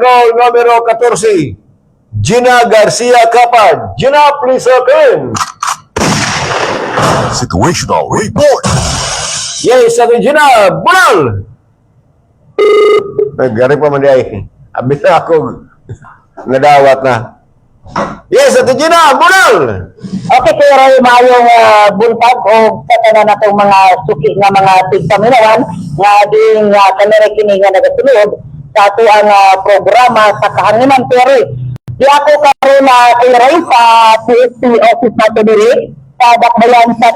Patrol numero 14, Gina Garcia Capad. Gina, please open. Situational Report. Yes, Ate Gina, bunal! Nagari pa man di ay. Abi na ako nadawat na. Yes, Ate Gina, bunal! Okay, Kuya Roy, maayong buntag o sa tanan natong mga suki nga mga tigpaminawan nga ding kanere kini nga nagasunod sa ato ang programa sa kahanginan, Kuya Roy. Di ako karon na, Kuya Roy, sa PSP office nato diri sa Dakbayan sa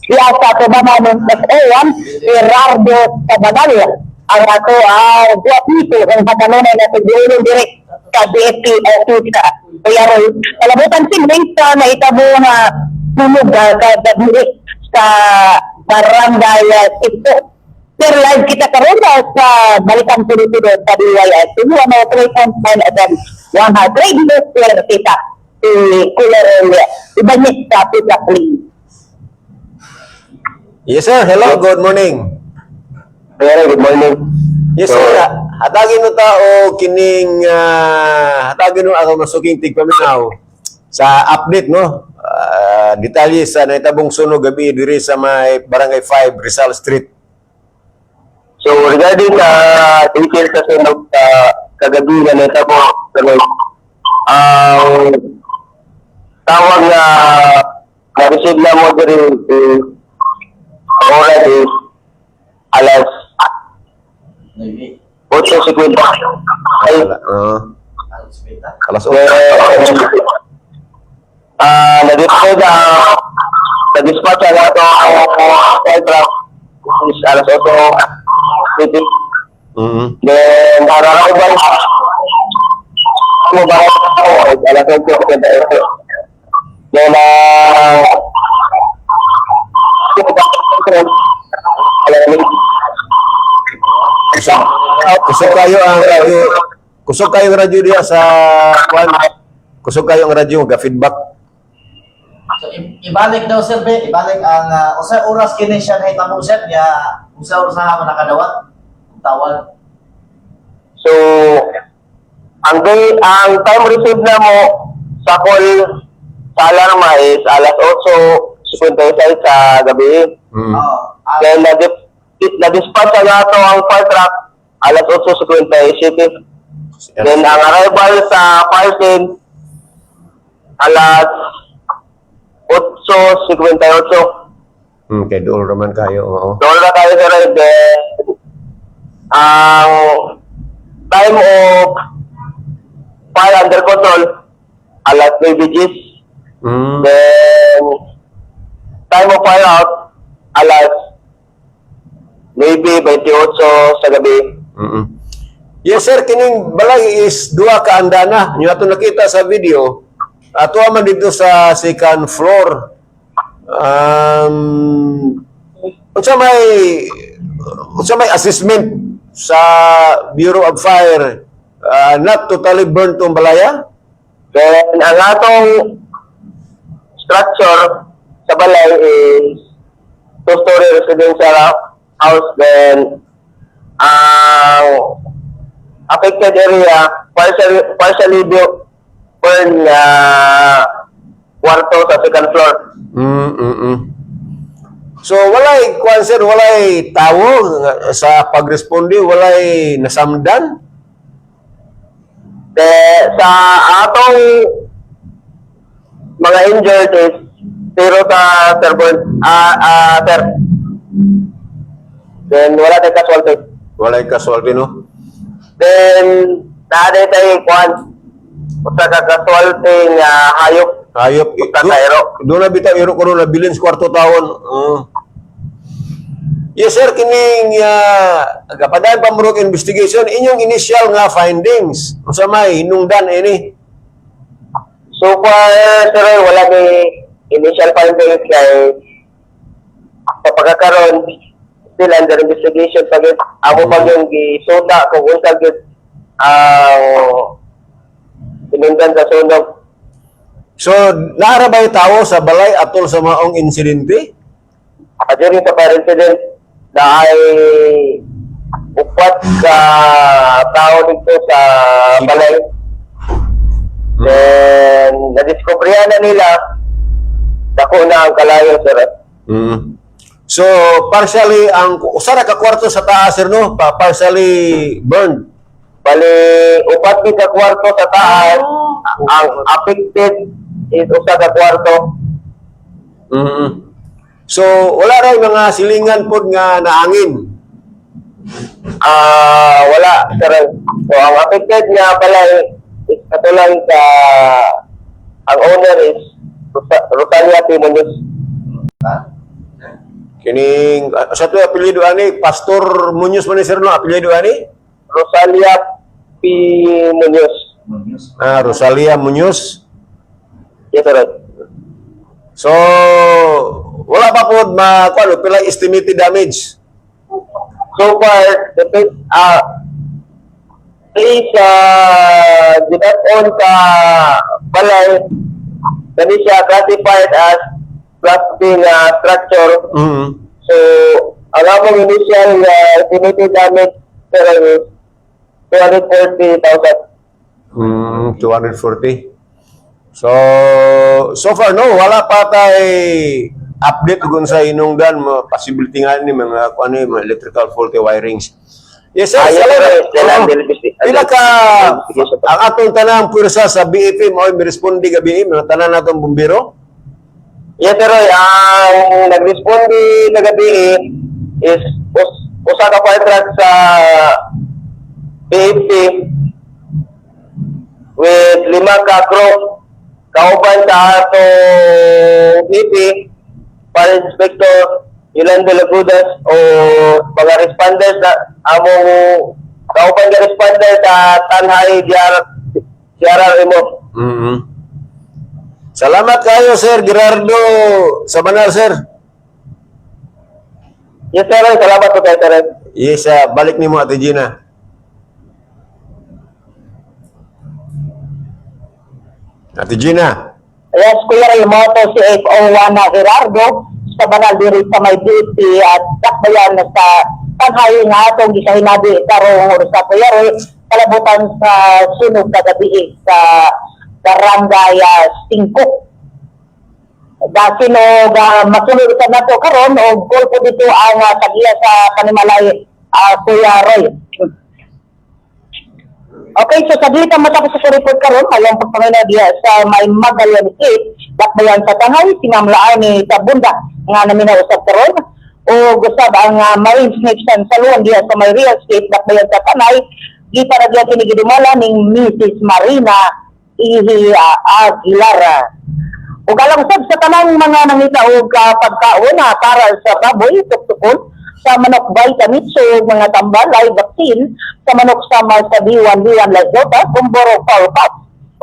Iya sa Tubanan ng SO1, Gerardo Cabanal. Ang ato ang guwapito ang katanungan na siguro diri sa BFP office, Kuya Roy. Kalabutan simling sa naitabo nga sunog kagabi sa Barangay Sipto. Sir, live kita karon sa Balitang Pilipino sa DYS 103.9 FM, 100 Radio Square kita. Si Kuya Roy Ibanez sa Pizza Please. Yes, sir. Hello, good morning. Pero good morning. Yes, sir. Hatagin mo ta o kining hatagin mo ako masuking tigpaminaw sa update, no? Detalye sa naitabong sunog gabi diri sa may Barangay 5, Rizal Street. So regarding sa details sa sunog sa kagabi nga nahitabo karon, ang tawag na na-receive na mo diri is ang oras is alas 8:50. Ay, Alas then, na-dispatch ang na-dispatch ang ato ang fire truck is alas 8:50. Then, nararaoban mo ba ako alas 8:58. Then, alas Kusog kayo ang radyo. Kusog kayo ang radyo diya sa kwan. Kusog kayo ang radyo ga feedback. So, ibalik daw, sir, be, ibalik ang usa oras kini siya nahitabo, sir, niya usa oras na nga nakadawat ang tawag? So, ang day, ang time received na mo sa call sa alarma is alas 8:56 sa gabi. Oo. Then, na-dispatch na ato ang fire truck alas 8:57. Then, ang arrival sa fire scene alas 8:58. Kay dool raman kayo, oo. Doon na tayo sa ride. Then, ang time of fire under control, alas 9 Gs. Then, time of fire out, alas 9:28 sa gabi. Yes sir, kining balay is duha ka andana. Nyo ato nakita sa video. Ato man dito sa second floor. Unsa may assessment sa Bureau of Fire, not totally burnt tong balaya? Then, ang atong structure sa balay is two-story residential house. Then, ang affected area, partially built, burn na kwarto sa second floor. So walay kuan sir, walay tawo nga sa pagresponde, walay nasamdan. De, sa atong mga injured is zero sa sir burn, sir. Then, wala tayong casualty. Walay casualty, no? Then, naa tayo kuan. Usa ka casualty nga hayop. Hayop. Usa ka iro. Doon na bitaw iro ko nabilin sa kwarto tawon. Yes sir, kining kapadayon pa murag investigation inyong initial nga findings. Unsa may hinungdan ini? So far, sir, wala ni initial findings kay sa pagkakaroon still under investigation pa gyud. Amo pa yung gisuta kung unsa gyud ang hinungdan sa sunog. So, naara ba yung tawo sa balay atol sa maong insidente? During the fire incident, na ay 4 ka tao dito sa balay. Then, nadiskubrihan na nila, dako na ang kalayo, sir. So, partially, ang usa ra ka kwarto sa taas, sir, no? Partially burned. Bali, 4 ka kwarto sa taas, ang affected is 1 ka kwarto. So, wala ra mga silingan pod nga naangin. Ah, wala, sir. So, ang affected nga balay is katulang sa ang owner is Rosalia P. Munoz. Ha? Kining sa to apelyido ani, Pastor Munoz man ni sir, no? Apelyido ani? Rosalia P. Munoz. Munoz. Ah, Rosalia Munoz. Yes, sir. So, wala pa pod ma kuan pila estimated damage. So far, the please, on sa balay, kani siya classified as Class B nga structure. So, ang among initial estimated damage, sir, is 240,000. 240. So, so far no, wala pa tay update kung sa hinungdan mo possibility nga ni mga kuan ni mga electrical faulty wirings. Yes, sir. Ah, yes, Salamat. sir. Still Oo. under Pila ka investigation pa. ang atong tanang puwersa sa BFM mo miresponde gabi mga tanan natong bumbero. Yes, sir. Roy. Ang nag-responde kagabi is usa ka fire truck sa PFP with 5 ka crew kauban sa atong VP, Fire Inspector Yolando Lagudas o mga responders na among kauban nga responder sa Tanhay DR, DRRMO. Salamat kayo, Sir Gerardo Sabanal, sir. Yes, sir. Roy. Salamat po kayo, sir. Roy. Yes, balik nimo, Ate Gina. Ate Gina. Yes, Kuya Ray, moto si FO1 na Gerardo sa banal diri sa may DP at dakbayan na sa Tanhay nga atong gisahinabi karong oras sa Kuya Ray, kalabutan sa sunog kagabi sa Barangay 5. Dasinog masunod sa nato karon og goal po dito ang tagiya sa panimalay, Kuya Roy. Okay, so sa dito matapos sa report karon, mayong pagpangina diya sa may Magallanes Street, dakbayan sa Tanay, si Ma'am Laarni Tabunda nga namin usab karon o gusab ang Marine Snake San Salon diya sa may real estate dakbayan sa Tanay, giparagya kini gidumala ning Mrs. Marina Ihi Aguilar. Ug alang sab sa tanang mga nangita og pagkaon na para sa baboy, tuktukon, sa manok vitamins o mga tambal ay vaccine, sa manok sama sa B1, B1 Lazota, Gumboro Fowl Pox,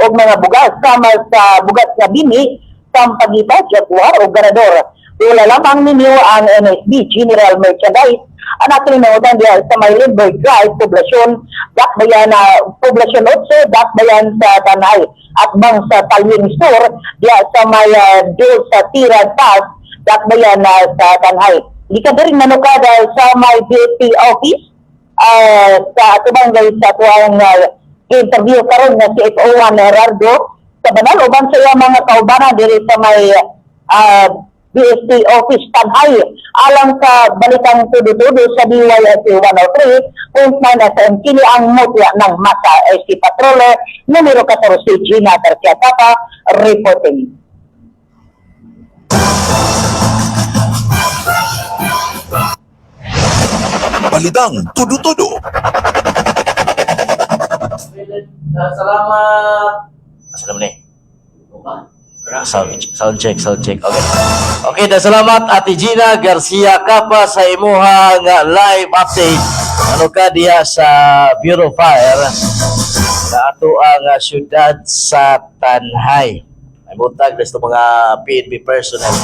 o mga bugas sama sa bugas nga bini, Sampaguita, Jaguar o Ganador. Wala lamang ninyo ang NSB General Merchandise ang ating nangutan diya sa may Lindbergh Drive, Poblasyon, Dakbayan, Poblasyon 8, Dakbayan sa Tanay at bang sa Taling Sur, diya sa may Dul sa Tirad Pass, Dakbayan na sa Tanay. Gikan diri manukada sa may DP office, sa atubang gay sa tuang interview karon nga si FO1 Gerardo sa banal uban sa iyang mga kaubanan diri sa may BSP Office Tanay alang sa Balitang Tudo-Tudo sa DYSC 103.9 FM. Kini ang mutya ng masa, SC Patroller numero 14, Gina Garcia Tapa reporting. Balitang tudo-tudo. Salamat. Asa naman eh? Sound, sound check, sound check. Okay. Okay, da salamat Ate Gina Garcia Capa sa imuhang live update. Ano ka diha sa Bureau Fire sa ato ang syudad sa Tanhay. Ay mutag sa mga PNP personnel.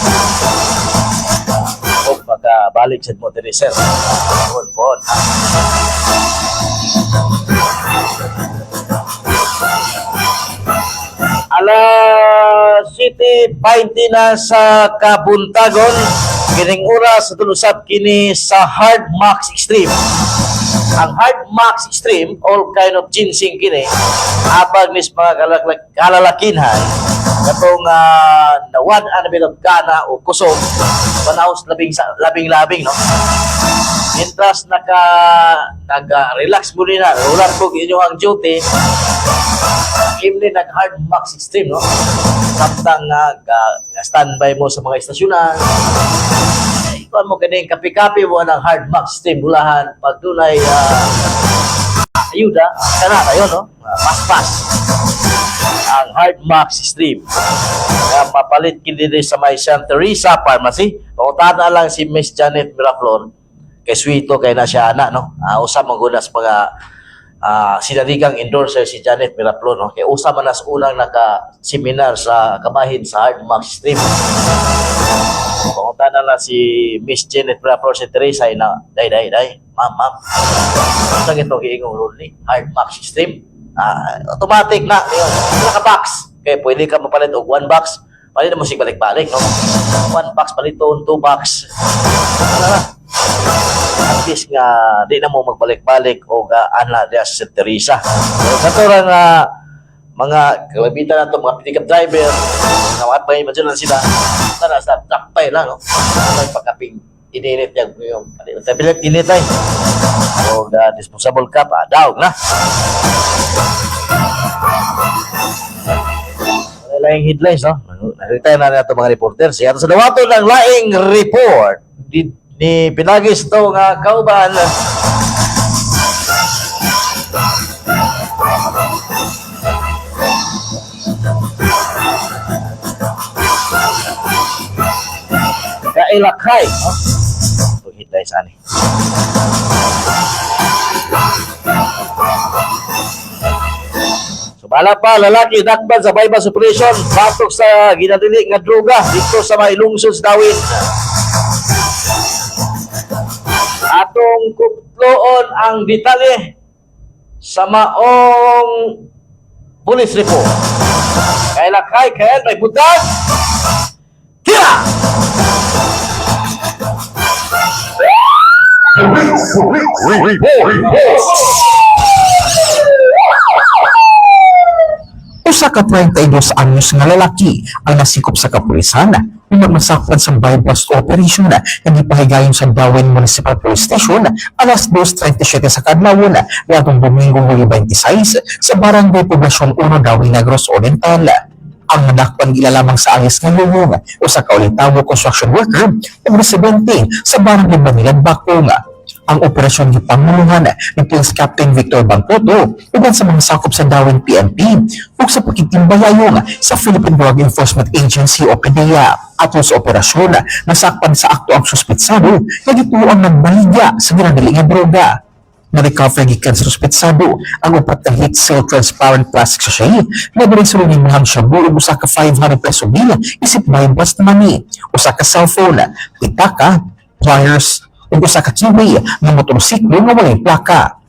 Hope makabalik sad mo diri, sir. Pohon, pohon. Alas 7:20 na sa Kabuntagon. Kining oras sa tulusap kini sa Hard Max Extreme. Ang Hard Max Extreme, all kind of ginseng kini, abag nis mga kalalakinhan, katong nawad ang bilog gana o kusog, panahon sa labing, labing-labing, no? Mientras nag-relax mo na, ulan ko inyong duty, imli nag Hard Max Extreme, no? Samtang standby mo sa mga estasyonan, ikuan mo kining kape-kape mo ng Hard Max Extreme bulahan pag dunay ayuda kana kayo, no? Paspas ang Hard Max Extreme nga mapalit kini diri sa may Santa Teresa Pharmacy. Pangutana lang si Miss Janet Miraflor kay Sweeto kay na siya ana, no? Usa man gud sa mga sinaligang endorser si Janet Miraflor, no? Kay usa man nas unang naka seminar sa kabahin sa Hard Max Extreme. Pangutana lang si Miss Janet Miraflor, si Teresa ay na, "Day, day, day, ma'am, ma'am. Sa ito giingong Rolly, Hard Max Extreme." Automatic na yun. Naka box. Kaya pwede ka mapalit og one box. Palit na mo sig balik-balik, no? One box paliton, two box. Wala na. At least nga di na mo magbalik-balik o ana diya sa St. Teresa. So, kato ra nga mga kalabitan nato mga pickup driver, mga mga pa lang sila. Tara sa takpay lang, no? Ay pagkaping ininit niya yung palit init ay. O disposable cup, daog na. Wala laing headlines, no? Nakita na nato mga reporter. Siya sa dawato ng laing report ni Pinagis to nga kauban. Kailakay, no? Itong headlines ani. Sumala pa, lalaki dakban sa bypass operation, batok sa ginadili nga droga dito sa may lungsod sa Dawin. Atong kuploon ang detalye sa maong police report. Kailakay, kaya may butang. Tira! Usa ka 32 anyos nga lalaki ang nasikop sa kapulisan human masakpan sa buy-bust operation nga gipahigayon sa Dauin Municipal Police Station alas 2:37 sa kadlawon niadtong Domingo, Hulyo 26 sa Barangay Poblacion 1, Dauin, Negros Oriental. Ang nadakpan gila lamang sa angis nga lulong, usa ka ulitawo construction worker ug residente sa Barangay Banilad, Bacong. Ang operasyon gipanguluhan ni Police Captain Victor Bangkoto uban sa mga sakop sa Dauin PNP ug sa pakigtimbayayong sa Philippine Drug Enforcement Agency o PDEA. Atol sa operasyon, nasakpan sa akto ang suspetsado nga gituoang nagbaligya sa ginadali nga droga. Na-recover gikan sa suspetsado ang upat ka heat seal transparent plastic sachet na diri sa limang shabu ug usa ka 500 peso bill isip buy bust money, usa ka cellphone, pitaka, pliers ug usa ka keyway nga motorsiklo nga walay plaka.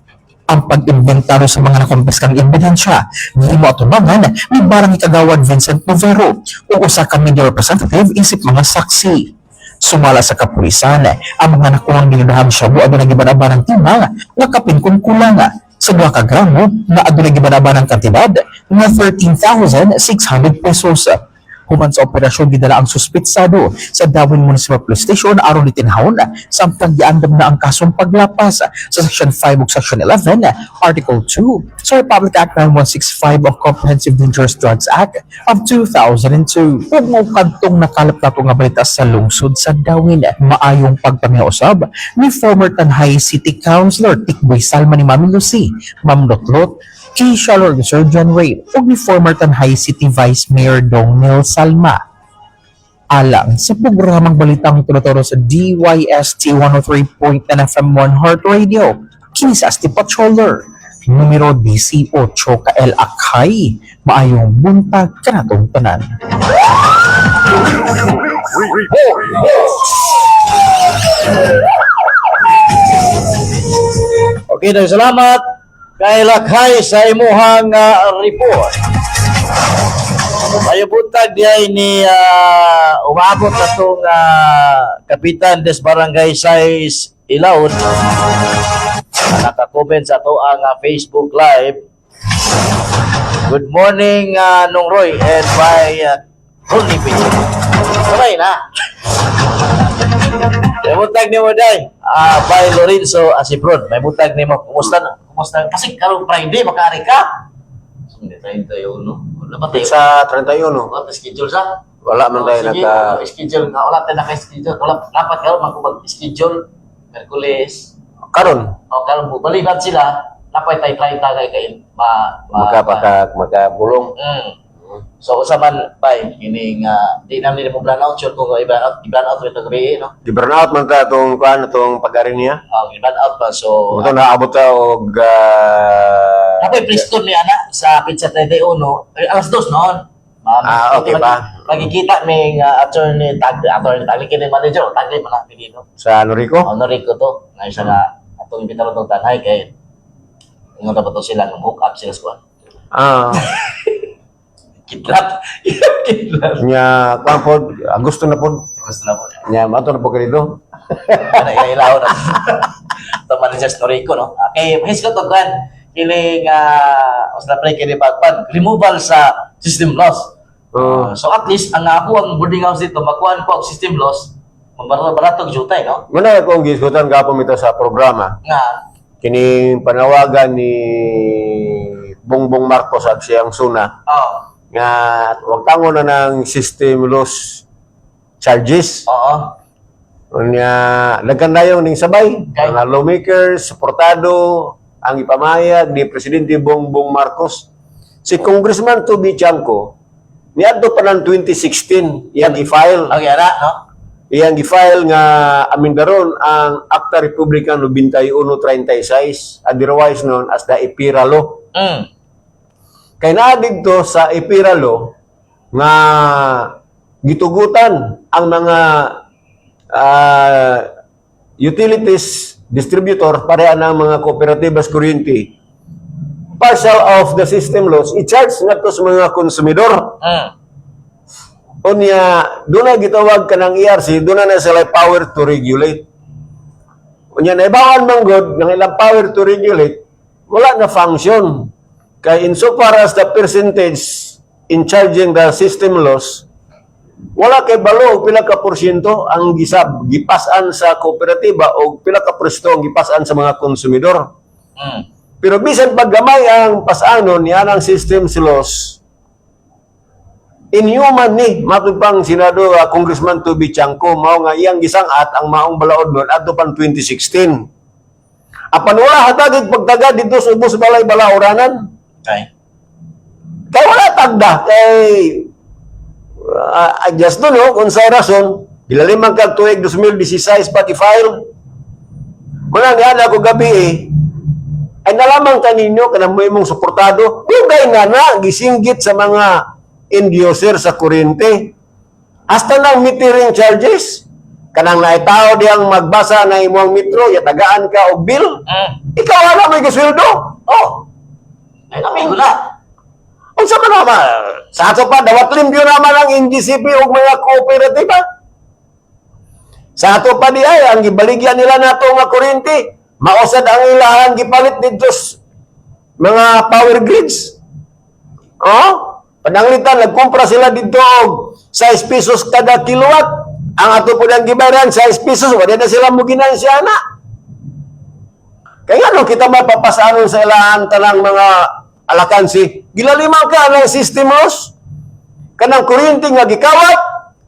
Ang pag-inventaryo sa mga nakumpiskang ebidensya gihimo atubangan ni Barangay Kagawad Vincent Novero ug usa ka media representative isip mga saksi. Sumala sa kapulisan, ang mga nakuhang ginadahang shabu aduna giban-abanang timang nga kapin kung kulang sa 2 ka gramo na aduna giban-abanang kantidad nga 13,600 pesos. Human sa operasyon, gidala ang suspetsado sa Dauin Municipal Police Station aron itinhawon samtang giandam na ang kasong paglapas sa Section 5 ug Section 11, Article 2 sa Republic Act 9165 of Comprehensive Dangerous Drugs Act of 2002. Ug mo kadtong nakalap nato nga balita sa lungsod sa Dauin, maayong pagpaminaw usab ni former Tanjay City Councilor Tikboy Salma ni Mami Lucy, Ma'am Lotlot, Keisha Lord, Sir John Ray, ug ni former Tanjay City Vice Mayor Dong Neil Salma. Alang sa programang Balitang Turo-Turo sa DYST 103.9 FM 1 Heart Radio, kini sa Asti Patroller, numero DC 8 KL Akay, maayong buntag kanatong tanan. Okay, daghang salamat kay Lakay sa imuhang report. Ayo buntag diay ni umabot na tong Kapitan des Barangay Sais Ilaon. naka-comment sa ato ang Facebook Live. Good morning, Nong Roy and by Ronnie Pichi. Sabay na. May butag nimo, day. By Lorenzo Asipron. May butag nimo. Kumusta na? Kumusta? Kasi karong Friday makaari ka. Hindi tayo tayo no. Wala ba tayo? Sa 31. Wala pa schedule sa? Wala man tayo Oh, sige, naka wala schedule nga wala tayo naka-schedule. Wala dapat karon mag-schedule Merkules. Karon. O karon mo balikan sila. Napay tay try tagay kay ma Makapaka makabulong. So usa man bay kining di namin mo plan out sure kung i-plan out ito gabi, no. Di burn out man ta atong kuan, atong pag-ari niya. Oh, i-plan out pa so Mo naabot ta og Ako Preston ni ana sa pizza 31 eh, alas 2 noon. Ma'am, Ah, okay ba? Magkikita may attorney tag attorney tag kini manager tag man na Pilino. Sa Norico. Honorico to. Ngayon siya nga atong imbitado tong tanhay kay ingon pa to sila ng hook up sila sa kuan. Kidlat. Kidlat. Nya kuan pod Agosto na pod. Gusto na po. Nya mato na po ka dito. Ana ila na. To manager sa Norico, no. Okay, mahis ko to kuan kining uh, pre kini pagpan removal sa system loss. Oh. So at least ang ako ang boarding house dito makuan ko ang system loss, mabarato og jutay, no. Muna akong gisgutan gapon ito sa programa. Nga Kining panawagan ni Bongbong Marcos at siyang Suna nga wag tango na ng system loss charges. Unya daghan dayong ning sabay mga lawmakers, suportado ang ipamayag ni Presidente Bongbong Marcos. Si Congressman Toby Tiangco niadto pa ng 2016 iyang i-file. Okay ara, no. Iyang gi-file nga amindaron ang Acta Republica 9136, otherwise known as the EPIRA Law. Kay naa didto sa EPIRA Law nga gitugutan ang mga utilities distributor pareha ng mga kooperatibas kuryente, partial of the system loss i-charge ngadto sa mga konsumidor. Unya, doon na gitawag ka ng ERC, doon na sila power to regulate. Unya, naibawan man god ng ilang power to regulate, wala na function. Kay insofar as the percentage in charging the system loss, wala kay balo og pila ka porsyento ang gisab gipasan sa kooperatiba o pila ka porsyento ang gipasan sa mga konsumidor. Pero bisan pag gamay ang pasanon niya ang system loss, inhuman ni matud pang Senado Congressman Toby Tiangco, mao nga iyang gisang-at ang maong balaod nun adto pang 2016. Apan wala hatagig pagtaga dito sa ubos balay balaoranan. Kay wala tagda kay I just don't know kung sa rason gilalimang kag tuig 2016 pa i-file. Muna nga na ako gabi eh. Ay nalamang kaninyo kanang mo imong suportado. Dugay na na gisinggit sa mga end user sa kuryente. Hasta nang metering charges. Kanang naitao diyang magbasa na imong metro, yatagaan ka og bill. Ikaw wala may gisweldo. Oh. Ay amigo na. Unsa man naman? Sa ato pa, dawat limpyo naman ang NGCP ug mga kooperatiba. Sa ato pa di ay, ang gibaligyan nila nato nga kuryente, mausad ang ilahan gipalit didto mga power grids. Oh, pananglitan nagkumpra sila didto og 6 pesos kada kilowatt. Ang ato po nang gibayaran 6 pesos, wala na sila mo ginansya na. Kaya ano kita mapapasanon sa ilahan tanang mga alakansi? Gilalima ka ng system loss. Kanang kuryente nga gikawat,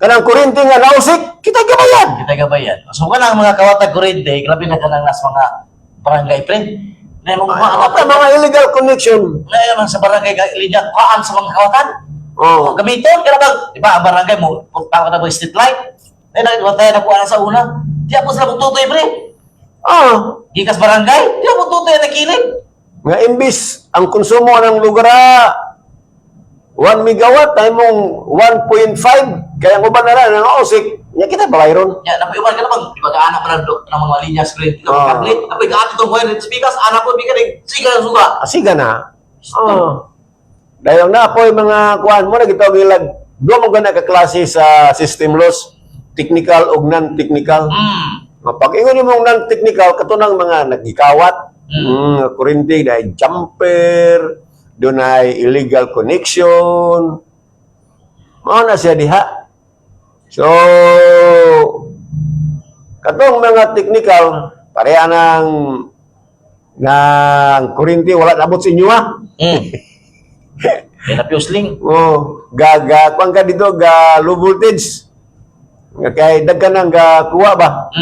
kanang kuryente nga nausik, kita gabayan. Kita gabayan. So kanang mga kawatag kuryente, grabe na kanang nas mga barangay pre. Na imong mga Ay, mga illegal connection. Na man sa barangay linya kuhaan sa mga kawatan. Oh. Oh, gamiton ka na bang, di ba ang barangay mo, tawag na ba street light? Ay nakita tayo na kuhaan sa una. Di ako sila tutoy pre. Gikas barangay, di ako tutoy na kilid. Nga imbis ang konsumo ng lugar 1 megawatt ay mong 1.5 kaya ang uban na lang ang ausik nya kita balay ron. Ya, napoy uban ka na bang, di ba kaana pa ng mga linya sa kuryente, ng kable. Napoy kaana itong wire, speakers, anak ko, bigan, siga, suga. Asiga na. Oh. Dayon na po mga kuan mo na gitawag ilag duha mo gana ka klase sa system loss, technical ug non-technical. Pag ingon nimong non-technical katunang mga nagikawat, Kuryente dahil jumper, dunay illegal connection. Mao na siya diha. So, katong mga technical, pareha ng kuryente, wala nabot sa inyo, ha. Kaya na fuse link. Oh, ga ga kuan ka dito ga low voltage. Nga kay daghan ang ga kuha ba?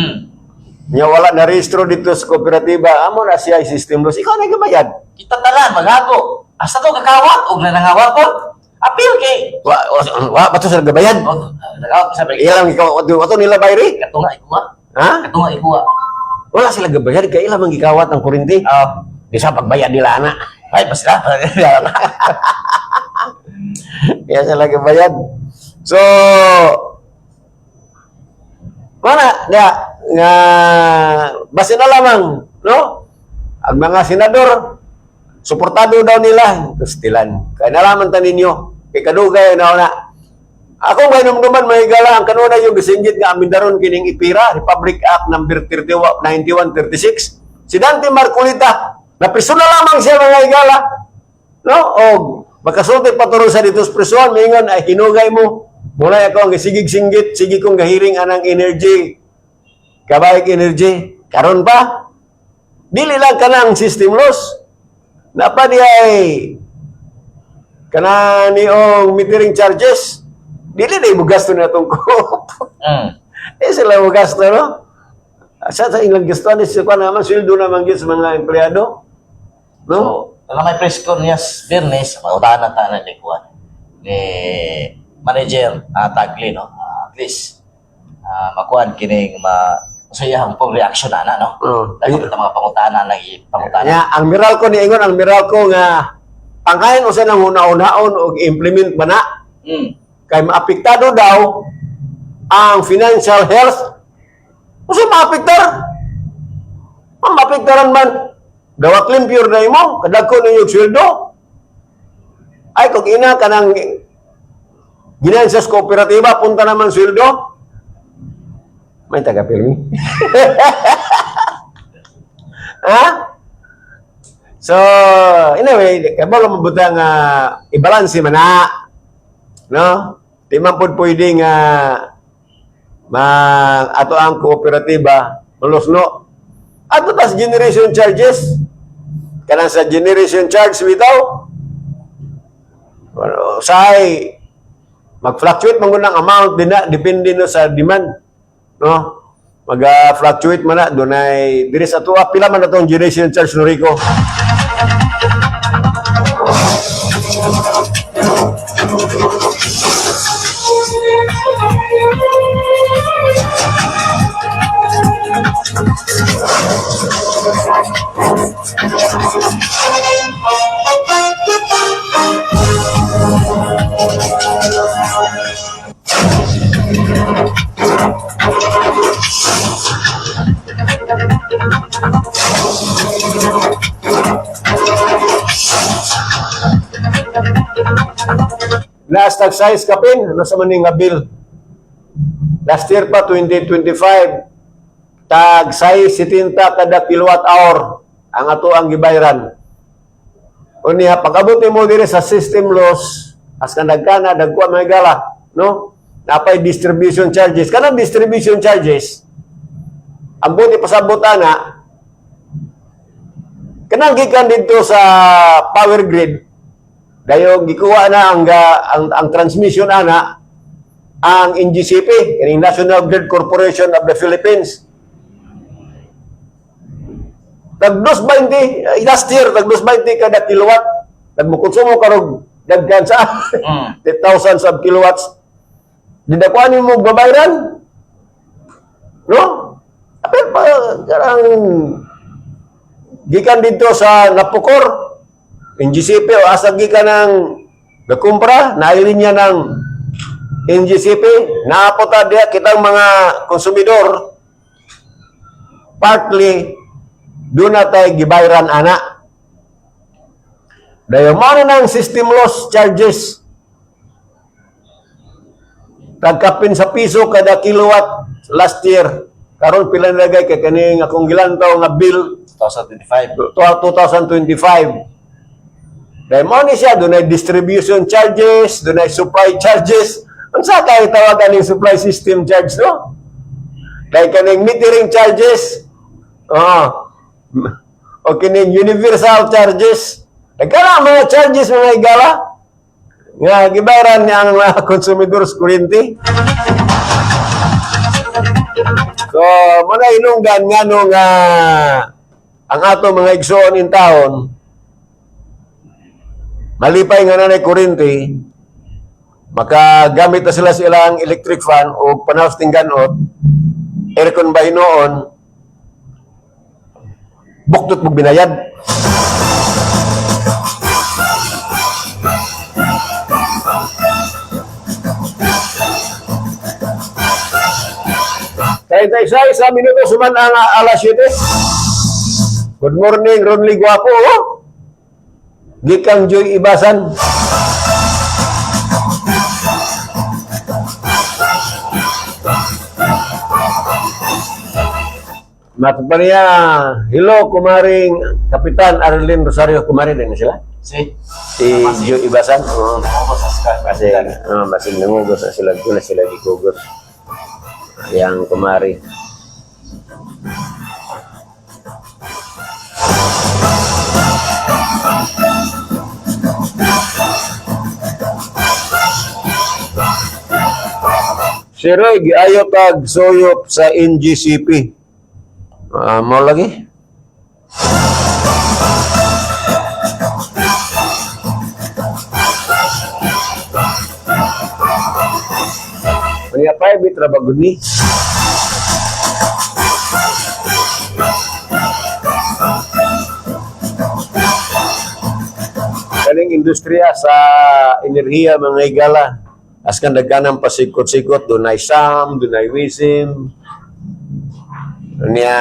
Nya wala na rehistro dito sa kooperatiba, amo na siya system loss. Ikaw na gabayad. Kita tanan maghago. Asa to kakawat og nanangawat ko. Apil kay. Wa wa, wa ba to sila gabayad? Oh, nagawat sa break. Ilang ikaw ato ato nila bayri? Katunga ikuha. Ha? Katunga ikuha. Wala sila gabayad kay ilang mang gikawat ang kuryente. Ah, Di sa pagbayad nila ana. ay basta. Kaya sila gabayad. So, mana nga nga basin na lamang, no? Ang mga senador, suportado daw nila, kustilan. Kaya nalaman ta ninyo, kay kadugay na na. Ako may numduman may gala ang kanunay yung gisinggit nga amindaron kining ipira, Republic Act number 31 9136. Si Dante Marcolita, napriso na lamang siya, mga higala. No? O makasulti pa turon sa dito sa prisuan, mingon ay hinugay mo. Muna ako ang gisigig-singgit, sige kong gahiring anang energy. Kabayag energy. Karon pa, dili lang kanang system loss. Napa di ay kana niong metering charges. Dili na mo gasto na itong co-op. Eh sila mo gasto, no? Sa ilang gasto ni sila naman, sweldo naman gyud sa mga empleyado. No? So, alam may press con niya Biyernes, mautahan na tanan ni kuan ni manager Tagli, no. Ah, at least makuan kining ma sa iyang pong reaction ana, no. Oo. Dahil kita mga pangutana lang ipangutana. Nya, ang Meralco ni ingon ang Meralco nga pangkain usa nang una-unaon og implement ba na kay maapektado daw ang financial health. Usa maapektar? Ang maapektaran man dawat limpyo na imo kadagko ninyo sweldo. Ay kung ina kanang ginansya sa kooperatiba punta naman sweldo. May taga-pirmi. Ha? So, anyway, kabalo mabuta nga ibalanse man na. No? Di man pud pwede nga ma ato ang kooperatiba malusno. Ato tas generation charges. Kanang sa generation charge bitaw. Ano, say mag-fluctuate man gud ang amount din na depende no sa demand. No? Mag-fluctuate man na dunay diri sa tuwa pila man na tong generation charge no, Rico? Last tag size kapin, ano sa maning nga bill? Last year pa, 2025, tag size 70 kada kilowatt hour ang ato ang gibayran. Unya, pag-abot mo diri sa system loss, as ka nagkana, dagkuha mga gala, no? Napay distribution charges. Kanang distribution charges, ang buti pasabot ana, kanang gikan dito sa power grid, dayon gikuha na ang transmission ana ang NGCP, kining National Grid Corporation of the Philippines. Tag 2.20 last year, tag 2.20 kada kilowatt. Nagmukonsumo karog daghan sa 10,000 of kilowatts. Didakuan nimo babayran? No? Apil pa karang gikan dito sa Napocor, NGCP o asa gikan ng gakumpra, nailin niya ng NGCP, naapota diya kitang mga konsumidor, partly doon na tayo gibayran ana. Dayon mo na ng system loss charges. Tagkapin sa piso kada kilowatt last year. Karon pila na lagay kay kaning akong gilantaw nga bill 2025. 2025. Dahil mo ni siya, dunay distribution charges, dunay supply charges. Unsa kay tawagan ning supply system charge, no? Dahil kaning metering charges, oo. O kining universal charges. Nagkala mga charges, mga igala, nga gibayaran niya ang mga konsumidor sa kuryente. So, muna inunggan nga no nga ang ato mga igsoon in taon malipay nga nanay kuryente, makagamit na sila sa ilang electric fan o panaos ting ganot, aircon ba hinoon, buktot mong binayad. 36 minuto suman ang alas 7. Good morning, Ronly Guapo. Oh. Gikang Joy Ibasan. Matupaniya, hello, kumaring Kapitan Arlene Rosario. Kumari din na sila. Si? Si Joy Ibasan. Oo. Ako sa Sky. Kasi, oh, basig nangugos na sila. Wala sila gikugos. Yang kumari. Si Roy, giayo tag soyop sa NGCP. Ah, mo lagi? Kanya private ra ba gud ni? Kaning industriya sa enerhiya, mga higala, askan daghanang pasikot-sikot, dunay SAM, dunay WISM. Niya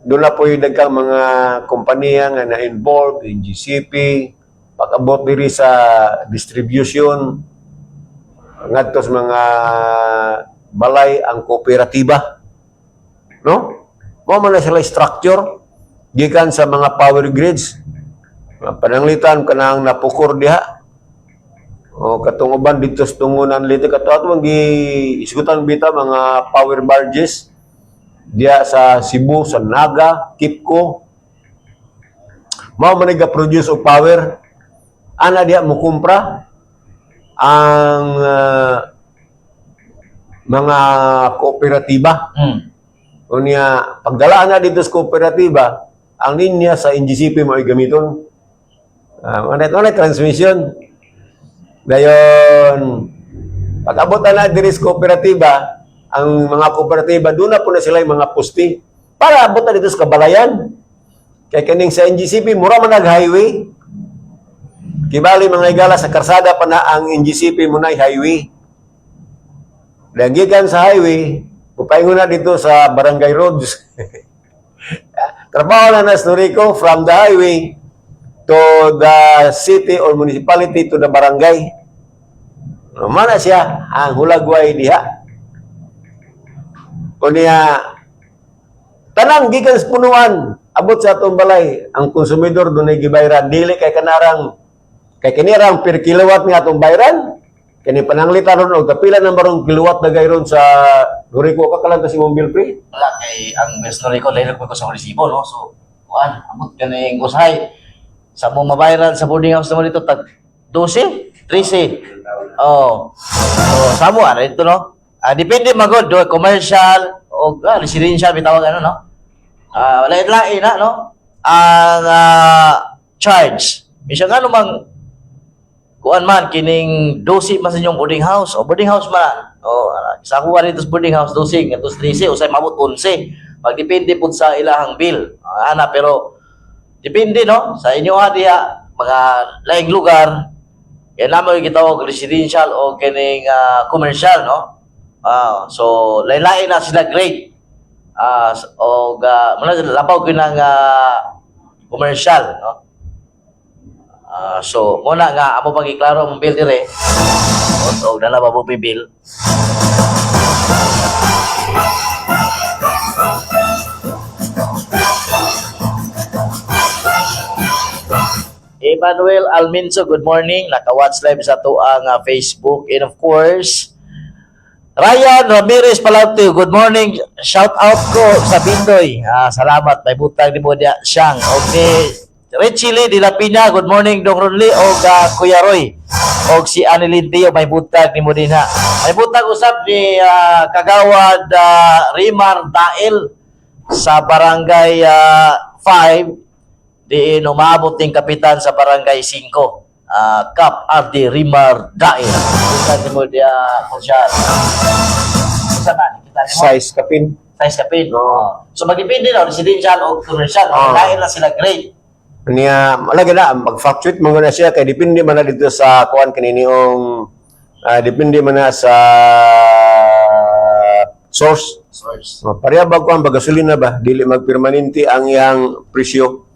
doon na po yung daghang mga kompanya nga na-involved, NGCP, pag-abot diri sa distribution, ngadto sa mga balay ang kooperatiba. No? Mao man na sila structure gikan sa mga power grids. Pananglitan kanang napukor diha. O katong uban didto sa tungonan lito kato ato gi isgutan bita mga power barges diha sa Cebu, sa Naga, Kipco. Mao man produce og power. Ana diha mo kumpra ang mga kooperatiba. Unya, pagdalaan na dito sa kooperatiba, ang linya sa NGCP mo ay gamiton. Ano transmission. Dayon, pag-abot na diri sa kooperatiba, ang mga kooperatiba, doon na po na sila yung mga poste para abot na dito sa kabalayan. Kay kaning sa NGCP, mura man nag-highway. Kibali, mga igala, sa karsada pa na ang NGCP mo na highway. Dagikan sa highway, pupaingon na dito sa barangay roads. Trabaho na na sa Norico from the highway to the city or municipality to the barangay. Mana siya ang hulagway diha. Unya, tanang gikan sa punuan abot sa atong balay, ang konsumidor dunay gibayran, dili kay kanarang kay kinirang per kilowatt nga atong bayran. Kini pananglitan ron og kapila na marong kilowatt na gayron sa Norico ka kalang sa imong bill, pre. Wala kay ang best ko dahil ko sa resibo, no. So kuan amot kaning usahay sa mo mabayran sa boarding house naman dito tag 12, 13. Oh. So samo ana dito, no. Ah, depende magod do commercial o residential bitawag ano, no. Ah, wala lain na, no. Ang charge. Bisag ano mang kuan man kining 12 man sa inyong boarding house o boarding house man o sa kuha dito sa boarding house 12 ngadto sa 13, usay mabot 11, pagdepende pud sa ilahang bill. Ah, ana, pero depende, no, sa inyo ha diha mga laing lugar kay namo yung gitawag residential o kining commercial, no. Ah, so lain-lain na sila grade. Ah, og muna labaw gyud ng commercial, no. Ah, so muna nga amo pang giklaro ang bill dire. O dala ba mo bill? Emmanuel Alminso, good morning. Naka-watch live sa tuang Facebook. And of course, Ryan Ramirez Palauti, good morning. Shout out ko sa Bindoy. Ah, salamat. May butang ni mo diya siyang. Okay. Richie Lee de la Pina, good morning Dong Ronli og Kuya Roy. Og si Annelyn Teo, may butag ni mo din ha. May butag usab ni Kagawad Rimar Dael sa Barangay 5, diin umabot ning kapitan sa Barangay 5. Kap RD Rimar Dael. Butag ni mo diya konsyal. Unsa man kita nimo? Size kapin. Size kapin. Oo. So magdepende na residential o commercial. Oo. Lain na sila grade. Niya, malagi na, mag-fluctuate man na siya kay depende man na dito sa kuan kaniniong depende man na sa source. Source. Oh, pareha ba kuan ba gasolina ba dili magpermanente ang iyang presyo.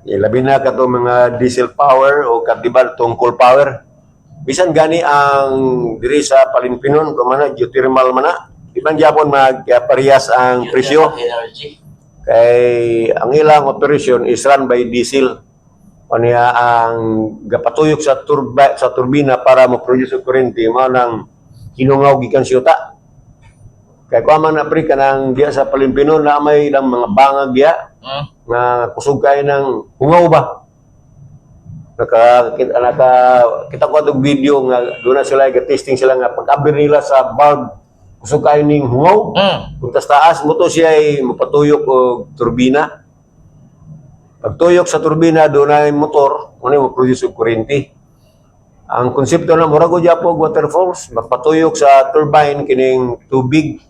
Eh, labi na kato mga diesel power o kadiba tong coal power. Bisan gani ang diri sa Palinpinon kung mana geothermal man na, di man gyapon magparehas ang presyo Energy. Kay ang ilang operation is run by diesel. Kanya ang gapatuyok sa turbina para mo-produce og kuryente mao nang hinungaw gikan siyuta. Kay kuha man na pre kanang diya sa Palimpinon na may ilang mga bangag diya nga kusog kay ng hungaw ba. Naka kita ko atong video nga doon na sila ga-testing sila nga pag-abir nila sa bulb kusog kayo ning hungaw. Kung tas taas mo to siya ay mapatuyok og turbina. Pagtuyok sa turbina doon ay motor, ano mo produce og kuryente. Ang konsepto na murag og japog waterfalls, magpatuyok sa turbine kining tubig.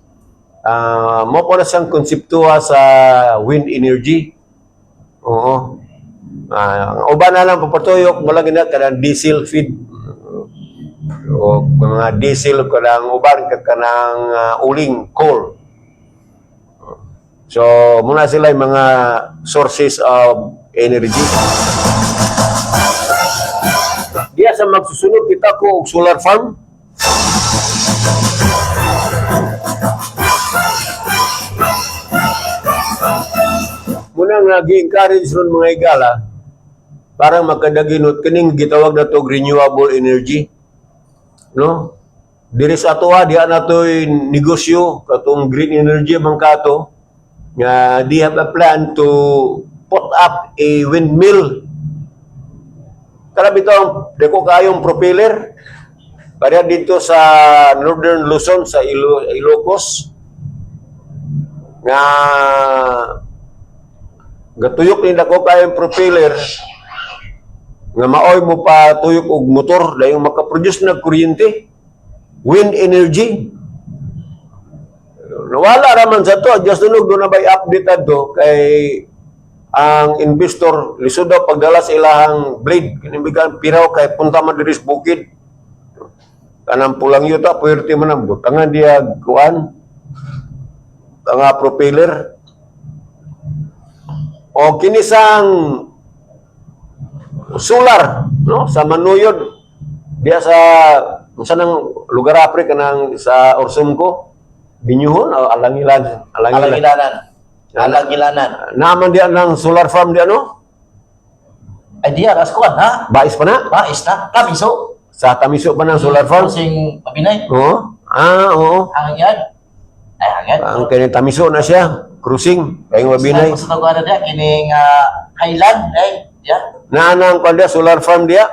Mo po na siyang konseptuwa sa wind energy. Oo. Ang uban na lang papatuyok mo lang gina kanang diesel feed o mga diesel kanang uban kanang uling coal. So, muna sila yung mga sources of energy. Diya sa magsusunod kita ko og solar farm. Muna nga gi-encourage ron mga igala para magkadaginot kining gitawag na to renewable energy. No? Diri sa atoa diha na to'y negosyo katong green energy man kato nga they have a plan to put up a windmill. Kana bitong dako kayong propeller pareha dito sa Northern Luzon sa Ilocos nga gatuyok ni dako kayong propeller nga maoy mo pa tuyok og motor dahil makaproduce na kuryente, wind energy. Nawala raman sa to just tunog doon na bay update adto kay ang investor lisod daw pagdala sa ilahang blade kinimbigan piraw kay punta man diri sa bukid kanang pulang yuta puwerte man ang butangan diya kuan nga propeller o kinisang solar no sa Manuyod diya sa unsa nang lugar apre kanang sa Orsumco Binyuhon o Alangilan Alangilan. Alangilanan. Alangilanan. Naman diya ng solar farm diya no. Ay diya ras kuan ha. Bais pa na. Mais na. Kamiso. Sa Tamiso pa ng solar farm. Sing Mabinay. Oo, ah, oo. Hangyan. Ay hangyan. Ang kini Tamiso na siya cruising kay Mabinay. Sa tawag na diya kining Highland ay diya. Naa na ang kwan diya, solar farm diya.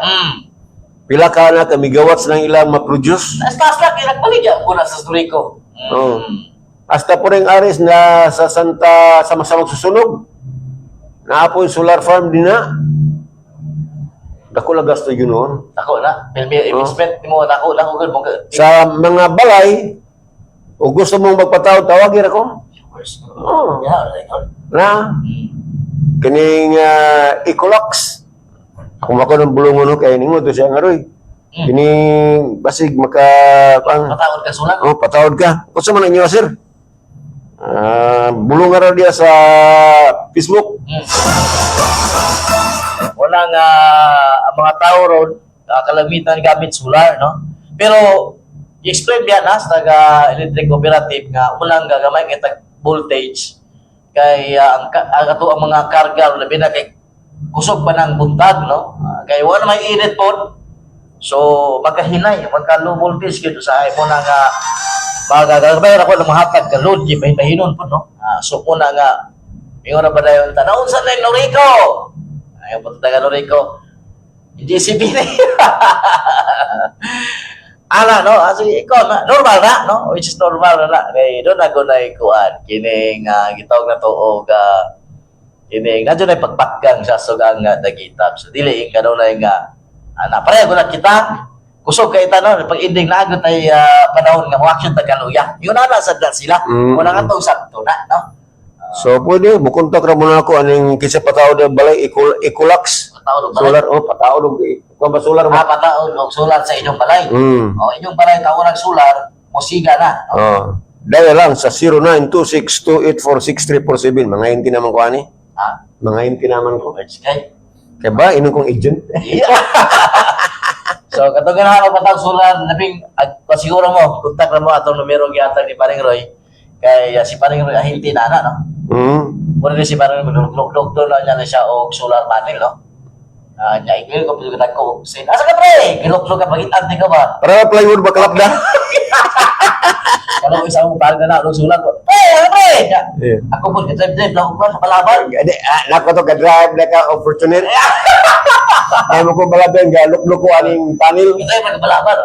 Pila ka na ka megawatts ng ilang ma-produce. Taas taas lang kay nagpaligya ko na sa Surico. Oo. Hasta po rin aris na sa Santa sama-sama susunog. Naapo yung solar farm din na. Dako lang gasto yun noon. Dako na. Pilmi investment nimo dako lang ugod mo. Sa mga balay, o gusto mong magpatawag, tawagin ako. Oo. Yeah, record. Na, kining Ecolox. Ako mako ng bulungon no, kay ningo to siya nga roy. Kining basig maka pang Patawad ka sulat. Oh, patawad ka. Unsa man ang inyo, sir? Ah, bulong ra diya sa Facebook. Wala nga ang mga tao ron kalamitan gamit solar, no? Pero I-explain biya na sa taga electric cooperative nga unang gagamay kay tag voltage kay ang ato ang mga karga, labi na kay kusog pa ng buntag, no? Kay wala may init pod, so magkahinay, magka low voltage gyud sa mo na nga magagamay ra ko ng mahatag ka load kay bahin-bahinon pod, no? So muna nga ingon na ba dayon ta naunsa na yung Norico, ayaw pa taga Norico GCB na ala, no? Sige, ikaw na normal na, no? Which is normal na na kay doon na ko na ikuan kining gitawag na to og kining nadyo na pagpakgang sa sugang nga dagitap, so dili ing kanunay nga ana pareho na kita kusog kay ta, no? Pag ending na agad ay panahon nga mo action ta kaluya yun na na sad na sila. Wala nga tong sakto na, no? So pwede mo kontak ra mo na ako aning kinsa pataod ang balay Ecolax. Pataod og balay. Solar, oh, pataod og kuan ba, solar ba? Pataod og solar sa inyong balay. Oh, inyong balay tawo ng solar mosiga na, no? Oh. Dahil lang sa 0926-284-6347, mga hindi naman ko ani. Mga hindi naman ko. Words kay Kaya ba, inon kong agent? Yeah. So katong ganahan mo patag solar, labing pasiguro mo, kontak na mo atong numero gihatag ni Paring Roy kay si Paring Roy ahinti na ana, no? Muna din si Paring Roy maglugdog na niya na siya og solar panel, no? Niya igil ko pero ko sin. Asa ka, pre? Giluklog ka pagitan ti ka ba? Para plywood ba kalapda? Kalau isa mo parang na og solar ko. Pre, ano, pre? Niya, Yeah. ako po drive drive lang ko sa Palaban. Di, nako to, ka-drive na ka, o Fortuner. Ay mo ko balaban, ga lukluk ko aning panel. Drive na Palaban.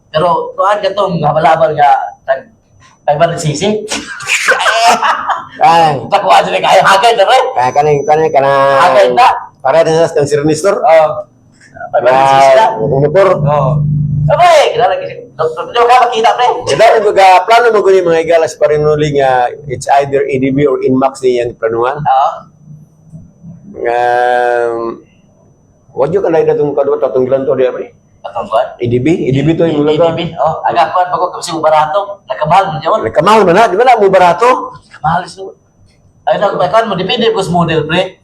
Pero tuan ka tong Palaban nga tag tag sisi. Ay, Takuha dyan kayo hagay na, pre. kaya kaning kaning kana. Agay na. Para na sa Sir Nestor. Oh. Pag sisi na. Motor. Oo. Okay, kilala kasi. Doktor, ka makita, pre. Kada ko ga plano mo guni mga igalas pa rin uli nga it's either ADB or Inmax ni yang planuhan. Oo. Nga wadyo ka na datong kadwa tatong gilanto di pre. Atong kuan. ADB, ADB to yung mulaga. ADB. Oh, aga kuan bago kasi mo barato. Nakamahal mo diyon. Kamahal man na, di ba na mo barato? Kamahal siya. Ay na kuan mo depende ko sa model, pre.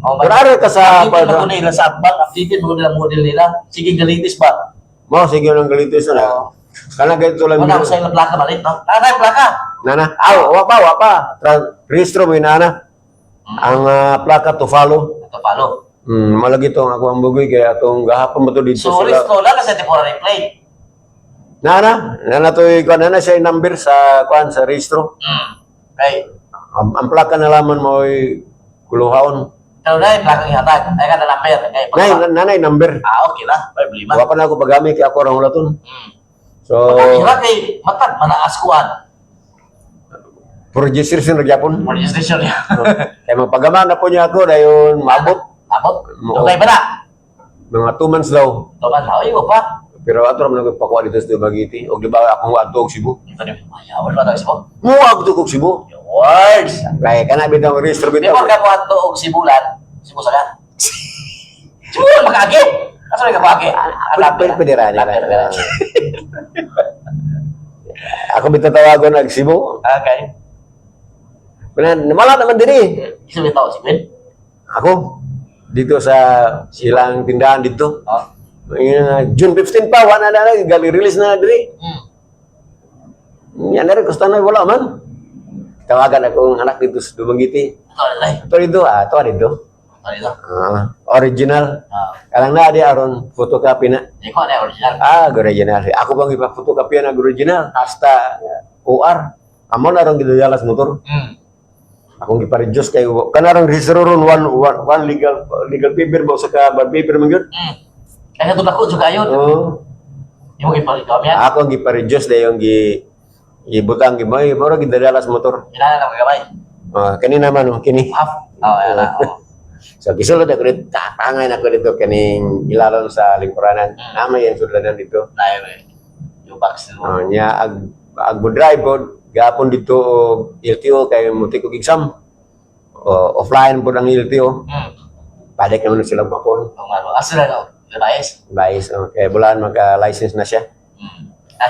Oh, Pero ara ka sa updated mo nila sa atbang, updated mo nila model nila. Sige, galitis ba? Mo sige lang galitis na. Kana ganito lang. Wala ko sa ilang plaka malit, no? Tara yung plaka. Nana, aw, wa pa, wa pa. Rehistro mo yun, nana. Ang plaka to follow. Ito palo. Malagi to ang ako ang bugoy kaya atong gahapon mo to dito So, sila. restro na kasi temporary plate. Nana, nana to kuan nana siya yung number sa kuan sa rehistro. Kay, Ang plaka na laman mo ay kuluhaon. pero na yung plaka ihatag. Ay ka na number. Kay, Nay, nanay number. Ah, okay na. May problema. Wa pa na ako paggamit kay ako rang ulaton. So, Kira kay matag manaas kuan. for registration ra gyapon. Registration niya. Kay magpagama na po niya ako dayon maabot Abot. Oo. Okay ba na? mga 2 months daw. Tuman na oy pa. Pero ato ra man ako pakuha dito sa Dumaguete. Og di ba akong adto og Cebu? Ito ni ayaw wala tayo sa Mo adto og Cebu. Words. Kay kana bitaw ang rehistro bitaw. Before ka mo adto og Sibulan, Cebu sa ka. Sibulan makaagi. Asa ka kaagi? Pwede pwede ra ni. Ako bitaw tawagon og Cebu. Okay. Pero wala naman diri. Isa bitaw si Gwen. Ako dito sa ilang tindahan dito. Oh. Yung, June 15 pa wala na na gali release na diri. Yan na rin, gusto na wala man. Tawagan ako ang anak dito sa Dumaguete. Ito na lang. Ito dito, ito dito. Ito dito. Original. Ah, Kalang na di aron photocopy na. di ko na original. Ah, original. Ako bang ipa-photocopy na original hasta OR. Amo na ron gidadalas motor. Akong gipa-reduce kay kanarang register ron one, one, one legal legal paper ba sa ka bad paper man gyud. Kaya ito dako juga yun. Oo. Yung ipa-ikaw yan. Ako ang gipa-reduce dayon gi gibutang gi may mura gidadalas motor. Kinala na magamay. Ah, kani naman oh, kini. Half. Oh, ayan na. Oh. So gisulod ako dito, tapangan ako dito kaning ilalon sa lingkuranan. Nama yan sudlanan dito. Na yun eh. Yung box nila. Oh, nya ag ag mo drive pod gapon dito og LTO kay mutik og exam. O, offline pod ang LTO. Balik naman sila mapon. Ang ano. Asa na no? Levi's. Bayis, oh, kay bulan magka license na siya.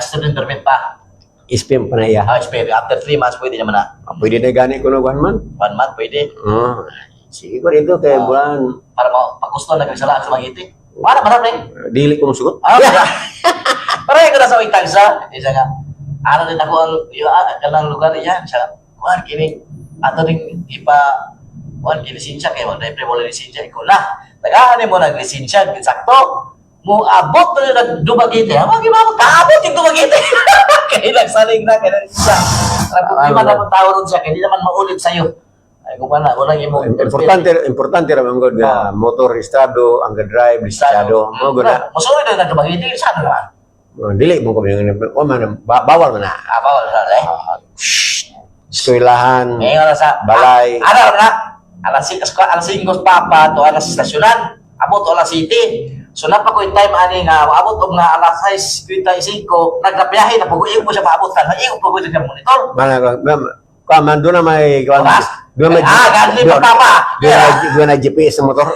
Student permit pa. SPM pa na iya. Ah, SPM. After 3 months, pwede naman na. Ah, pwede na gani ko na one month. 1 month, pwede. Oh, sige ko dito kay bulan Para mo, pagusto na kagsalaan sa mga iti. Para, para, pre. dili ko musugot. Ah, para. Pareho ko na sa tagsa. Isa nga, ano din ako ang yung kanang lugar iyan siya. Kuan kini ato ning ipa kuan kini lisensya kay mo dahil mo lisensya ikaw na. Tagahan mo nag lisensya sakto. Mo abot na nag Dumaguete. Amo gi mo kaabot yung Dumaguete. Kay nagsalig na kay siya. Ang problema Ano? na mo tao ron siya kay di naman maulit sa iyo. Ay kung na walang imo. Importante importante ra man gud nga motor rehistrado, ang ga-drive lisensyado. Mo gud na. Mosulod na Dumaguete sa ano naman. Oh, dili mo ko o man bawal man na. Ah, bawal sa eh. Eskwelahan. Ngayon na sa Balay. Ah, ano na? Alas 5 alas 5 papa to alas estasyonan. Abot alas 7. So napa ko yung time ani nga abot og nga alas 6:55 naglabiyahe na pag mo siya paabot ka. Igo pa ko sa monitor. Mana ka man doon na may kuan. Oras? Doon may Ah, gadli pa papa. Doon na GPS sa motor.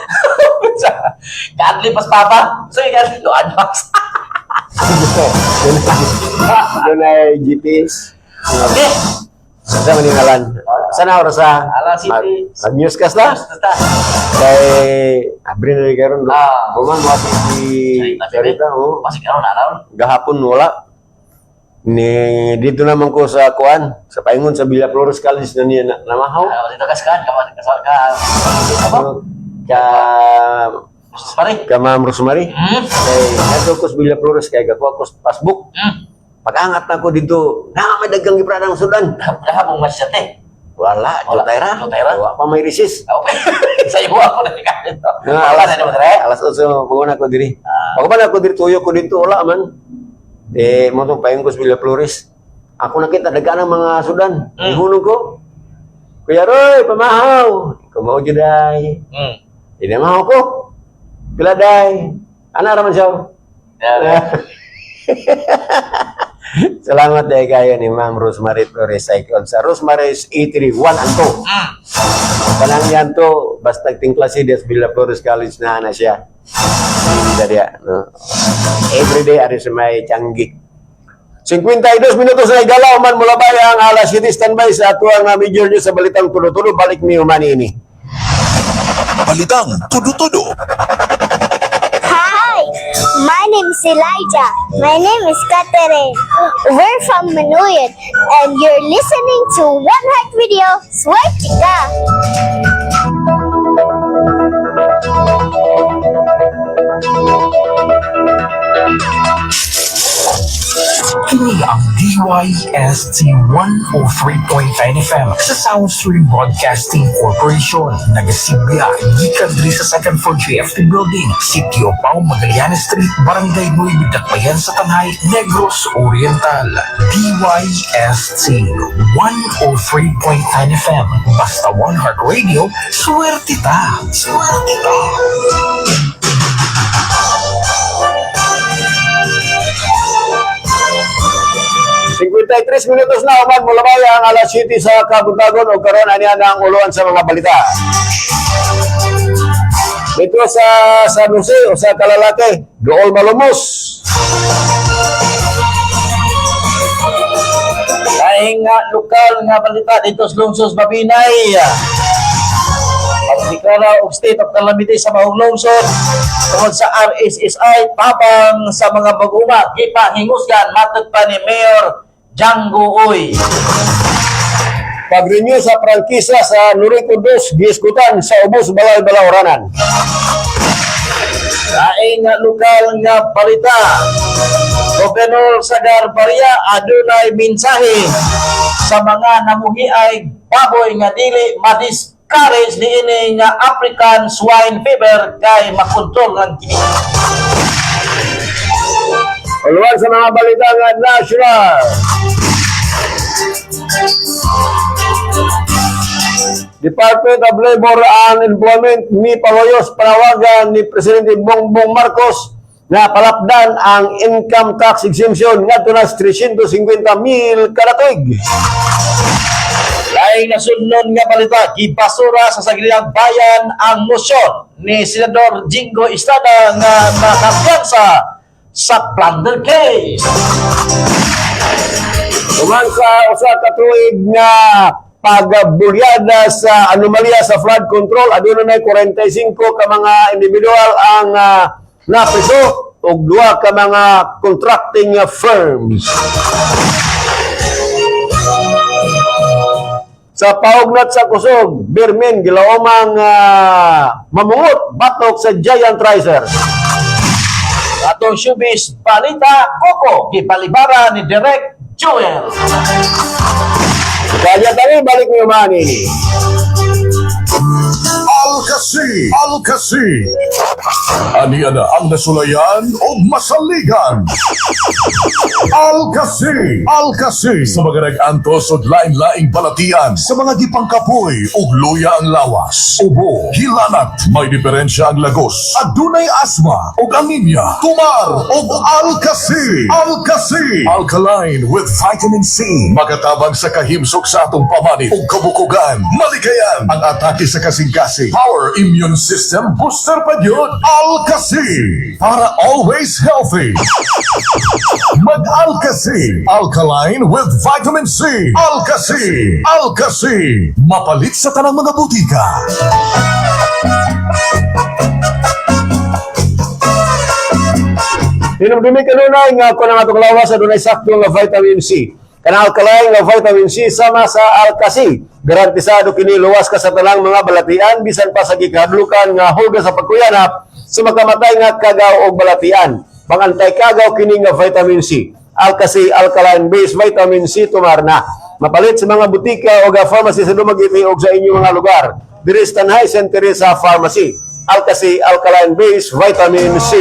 Kadli pas papa. So ikan do advance. Doon na GPS. Okay. Sa maningalan. Sana oras sa Alas 7. Mag newscast la. Basta. Kay abri na rin karon. Ah. Kuman mo si Sarita oh. Masih karon na naon. Gahapon wala. Ni dito naman ko sa kuan, sa paingon sa Villaflores College na niya na, namahaw. Ah, dito ka skan ka ka ka. Apa? Ka Pare. ka Ma'am Rosemary. Kay nato ko sa Villaflores kay gakuha ko sa passbook. Pag-angat na ko dito, na may dagang gipradang sudan. Dahapon masyate. Wala, Wala. Wala. Jutayra. Wala pa may resist. Okay. Sa iyo ako na ikaw. Nga, Wala alas, na naman re. alas 8, paguna ko diri. Paguna ko diri, tuyo ko dito, wala man. Eh, mo tong payong ko sa Villaflores. Ako nakita, daga ng mga sudan. Ihunong ko. Kuya Roy, pamahaw. Kumaw day. Inamahaw ko. Pila day. Ana raman siya. Yeah. Salamat dahil kayo ni Ma'am Rosemary Flores Cycle sa Rosemary's Eatery 1 and 2. Kanang yan to, basta tingklase des Villaflores College na na siya. Hindi dia, no? Every day ari sa may Changi. 52 minutos na igalaw man mula ba ang alas 7 standby sa atuang nga major news sa Balitang Tulo-Tulo balik mi humani ini. Balitang Tudo-Tudo. Hi, my name is Elijah. My name is Catherine. We're from Manuyan, and you're listening to One Heart Radio. Swerte ka! Kini ang DYST 103.9 FM sa South Stream Broadcasting Corporation. Nagasigla gikan diri sa second floor JFT Building, Sitio Pao, Magallanes Street, Barangay Nueva Dakbayan sa Tanay, Negros Oriental. DYST 103.9 FM. Basta One Heart Radio, swerte ta! Swerte ta! 53 minutos na human mula ba ang alas 7 sa Kabuntagon o karon ani ang uluan sa mga balita. Dito sa San Jose o sa Kalalake, dool malumos. Laing nga lokal nga balita dito sa Lungsod sa Mabinay. Pagdeklara og state of calamity sa maong lungsod tungod sa RSSI tabang sa mga mag-uma gipahingusgan matod pa ni Mayor Django Uy. Pag-renew sa prangkisa sa Nurico 2, giiskutan sa Ubos Balay Balaoranan. Laing nga lokal nga balita. Gobernador Sagar Baria adunay mensahe sa mga namuhiay baboy nga dili madiscourage niini nga African swine fever kay makontrol lang kini. Uluan sa mga balita nga national. Department of Labor and Employment ni Paloyos panawagan ni Presidente Bongbong Marcos na palapdan ang income tax exemption ngadto na 350 mil kada tuig. Laing nasunod nga balita, gibasura sa Sangguniang Bayan ang mosyon ni Senador Jingo Estrada nga nakapiyansa sa plunder case. Human sa usa ka tuig nga pagbulyada sa anomalya sa flood control, aduna na 45 ka mga individual ang napriso. og duha ka mga contracting firms. Sa paugnat sa kusog, Birmin gilaomang mamungot batok sa Giant Riser. Atong showbiz balita Coco gipalibara ni Direk Joel. Kaya kami balik mo mani. Alkasi, Alkasi. Aniya na ang nasulayan o masaligan. Alkasi, Alkasi. Sa mga nag-antos o lain-laing balatian, sa mga gipangkapoy ug luya ang lawas, ubo, hilanat, may diferensya ang lagos, adunay asma ug anemia, tumar og Alkasi, Alkasi. Alkaline with vitamin C. Makatabang sa kahimsok sa atong pamanit ug kabukugan, malikayan ang atake sa kasing-kasing. Power immune system booster pa yun. Alkasi. Para always healthy. Mag-Alkasi. Alkaline with vitamin C. Alkasi. Alkasi. Mapalit sa tanang mga butika. Hinumdumi kanunay nga kung ang atong lawas adunay sakto nga vitamin C. Kanang alkaline nga vitamin C sama sa Alkasi. Garantisado kini luwas ka sa tanang mga balatian bisan pa sa gikahadlukan nga hulga sa pagkuyanap sa makamatay nga kagaw og balatian. Pangantay kagaw kini nga vitamin C. Alkasi alkaline based vitamin C tumarna. Mapalit sa mga butika o ga pharmacy sa Dumaguete o sa inyong mga lugar. Diri sa Tanay St. Teresa Pharmacy. Alkasi alkaline based vitamin C.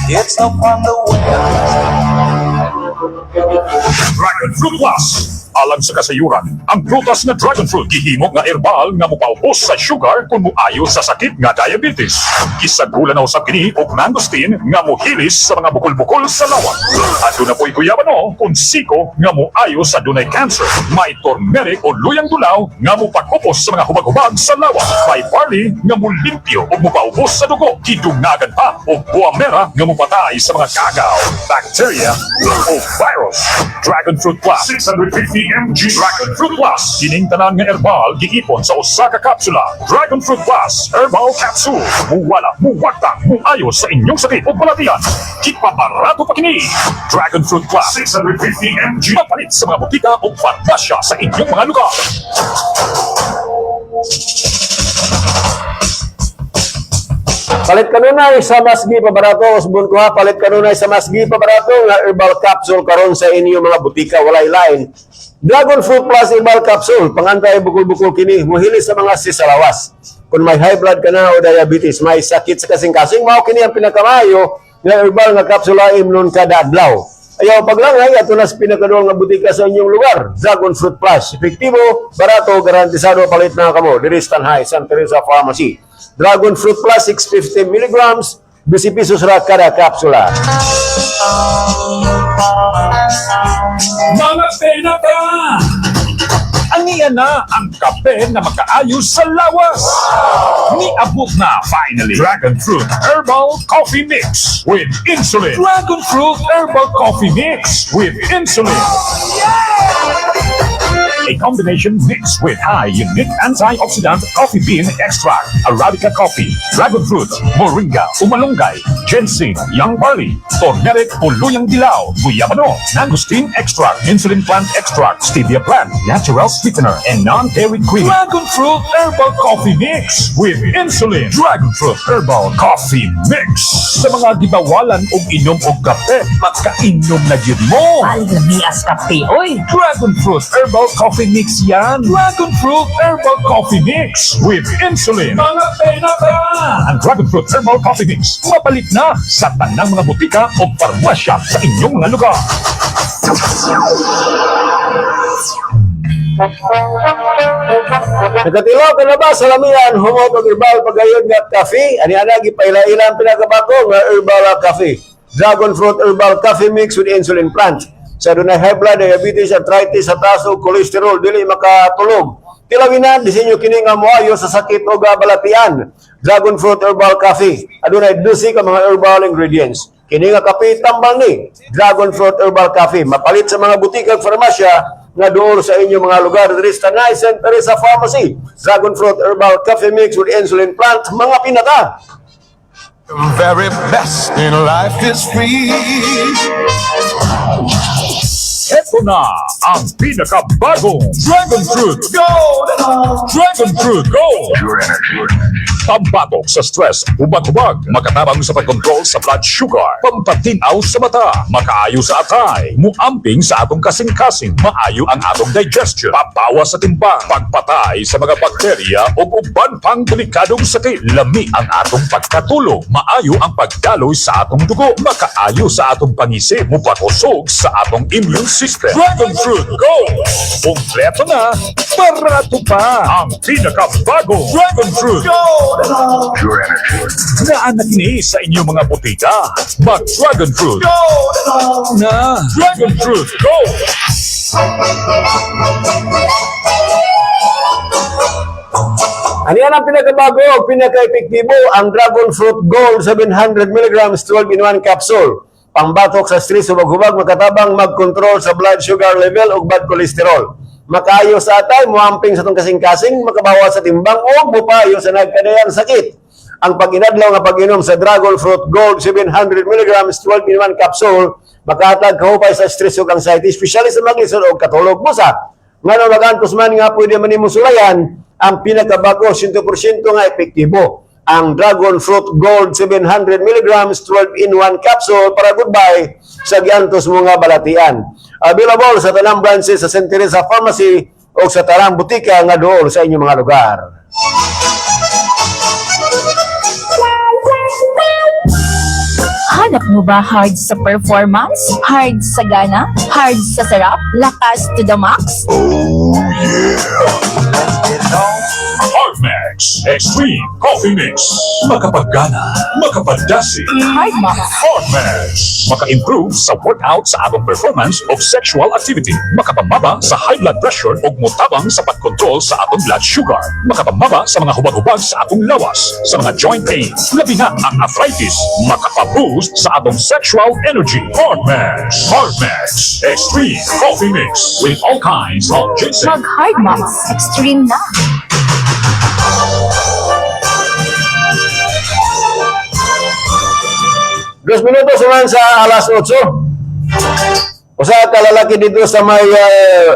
It's up on the way. Dragon Fruit Plus. Alang sa kasayuran, ang prutas nga dragon fruit gihimo nga herbal nga mopaubos sa sugar kung moayo sa sakit nga diabetes. Gisagulan na usab kini og mangosteen nga mohilis sa mga bukol-bukol sa lawak. Aduna po'y guyabano kung siko nga moayo sa dunay cancer. May turmeric o luyang dulaw nga mopakupos sa mga hubag-hubag sa lawak. May barley nga mulimpyo ug mopaubos sa dugo. Gidungagan pa og buamera nga mopatay sa mga kagaw, bacteria o virus. Dragon Fruit Plus 650 mg. Dragon Fruit Plus kining tanan nga herbal giipon sa usa ka kapsula. Dragon Fruit Plus Herbal Capsule. Muwala, muwagtang, muayo sa inyong sakit o balatian. Gipabarato pa kini. Dragon Fruit Plus 650 mg. Mapalit sa mga butika o farmasya sa inyong mga lugar. Palit kanunay sa Masgi Pabarato, usbon ko ha, palit kanunay sa Masgi Pabarato nga herbal capsule karon sa inyong mga butika walay lain. Dragon Fruit Plus herbal capsule, pangantay bukol-bukol kini, muhilis sa mga sisalawas. Kung may high blood ka na o diabetes, may sakit sa kasing-kasing, mao kini ang pinakamayo nga herbal nga kapsula imnon kada adlaw. Ayaw paglangay, ato na sa pinakaduol nga butika sa inyong lugar. Dragon Fruit Plus. Epektibo, barato, garantisado, palit na kamo. Diri sa Tanhay, San Teresa Pharmacy. Dragon Fruit Plus, 650 milligrams, 20 pesos ra kada kapsula. Mga penata! Aniya na ang kape na makaayos sa lawas. Niabot na finally Dragon Fruit Herbal Coffee Mix with insulin. Dragon Fruit Herbal Coffee Mix with insulin. A combination mix with high unique antioxidant coffee bean extract, Arabica coffee, dragon fruit, moringa, umalunggay, ginseng, young barley, turmeric, puluyang dilaw, guyabano, mangosteen extract, insulin plant extract, stevia plant, natural sweetener, and non-dairy cream. Dragon fruit herbal coffee mix with insulin. Dragon fruit herbal coffee mix. Sa mga gibawalan og inom og kape, makainom na gyud mo. Alamias kape, oy! Dragon Fruit Herbal Coffee Mix yan. Dragon Fruit Herbal Coffee Mix with insulin. Mga penata! Ang Dragon Fruit Herbal Coffee Mix mapalit na sa tanang mga butika o parmasya sa inyong mga lugar. Nakatilaw ka na ba sa lamian humot og herbal pagayon nga kafe? Ani ana gipaila-ila ang pinakabago nga herbal cafe. Dragon fruit herbal coffee mix with insulin plant. Sa dunay high blood, diabetes, arthritis, atas ug cholesterol dili makatulog. Tilawin na disenyo kini nga moayo sa sakit o balatian. Dragon fruit herbal coffee. Adunay 12 ka mga herbal ingredients. Kini nga kape tambal ni Dragon Fruit Herbal Coffee. Mapalit sa mga butika ug farmasya nga duol sa inyong mga lugar diri sa Tanay St. Teresa Pharmacy. Dragon Fruit Herbal Coffee Mix with Insulin Plant, mga pinata. The very best in life is free. Ito na ang pinakabagong Dragon Fruit Gold! Dragon Fruit Gold! Pambatok sa stress, hubag-hubag, makatabang sa pagkontrol sa blood sugar, pampatinaw sa mata, makaayo sa atay, muamping sa atong kasing-kasing, maayo ang atong digestion, pabawas sa timbang, pagpatay sa mga bakterya o uban pang delikadong sakit, lami ang atong pagkatulog, maayo ang pagdaloy sa atong dugo, makaayo sa atong pangisip, mupakusog sa atong immune system. Dragon Fruit Gold! Kompleto na, barato pa! Ang pinakabagong Dragon Fruit Gold! Naa na kini sa inyong mga botika. Mag Dragon Fruit na. Dragon Fruit Gold! Ano yan ang pinakabago, pinaka-epektibo, ang Dragon Fruit Gold 700 mg 12 in 1 capsule. Pangbatok sa stress, hubag-hubag, makatabang mag-control sa blood sugar level ug bad cholesterol. Makaayo sa atay, muamping sa atong kasing-kasing, makabawas sa timbang o mupayo sa nagkadayang sakit. Ang pag-inadlaw nga pag-inom sa Dragon Fruit Gold 700 mg 12 in 1 capsule, makahatag kahupay sa stress ug anxiety, especially sa maglisod og katulog busa. Ngano magantos man nga pwede man nimo sulayan, ang pinakabago 100% nga epektibo. Ang Dragon Fruit Gold 700 mg 12 in 1 capsule para goodbye sa giantos mo nga balatian. Available sa tanang branches sa St. Teresa Pharmacy o sa tanang butika nga dool sa inyong mga lugar. Hanap mo ba hard sa performance? Hard sa gana? Hard sa sarap? Lakas to the max? Hardmax Extreme Coffee Mix. Makapaggana, makapadasi. Hard Max. Hardmax. Maka-improve sa workout sa atong performance of sexual activity. Makapamaba sa high blood pressure ug motabang sa pagkontrol sa atong blood sugar. Makapamaba sa mga hubag-hubag sa atong lawas, sa mga joint pain. Labi na ang arthritis. Makapaboost sa atong sexual energy. Hardmax. Hardmax Extreme Coffee Mix with all kinds of ginseng. Mag Hard Max. Extreme na. 2 minutos naman sa alas 8. Usa ka lalaki dito sa may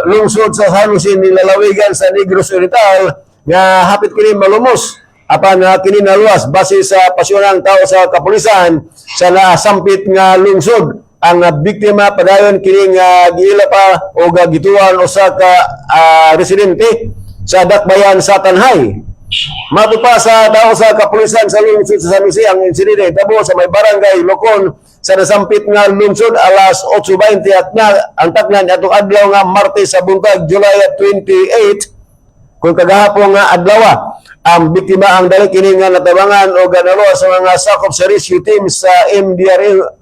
lungsod sa San Jose, nilalawigan sa Negros Oriental nga hapit kini malumos apan kini naluwas base sa pasyonang tao sa kapulisan sa nasampit nga lungsod. Ang biktima padayon kini nga giila pa o gituan usa ka residente sa Dakbayan sa Tanhay. Mato pa sa tao sa kapulisan sa lungsod sa San Jose, ang insidente tabo sa may barangay Locon sa nasampit nga lungsod alas 8:20 at nga ang taknan atong adlaw nga Martes sa buntag, July 28, kung kagahapon nga adlaw. Ang biktima ang dali kini nga natabangan o ganalo sa mga sakop sa rescue team sa MDRL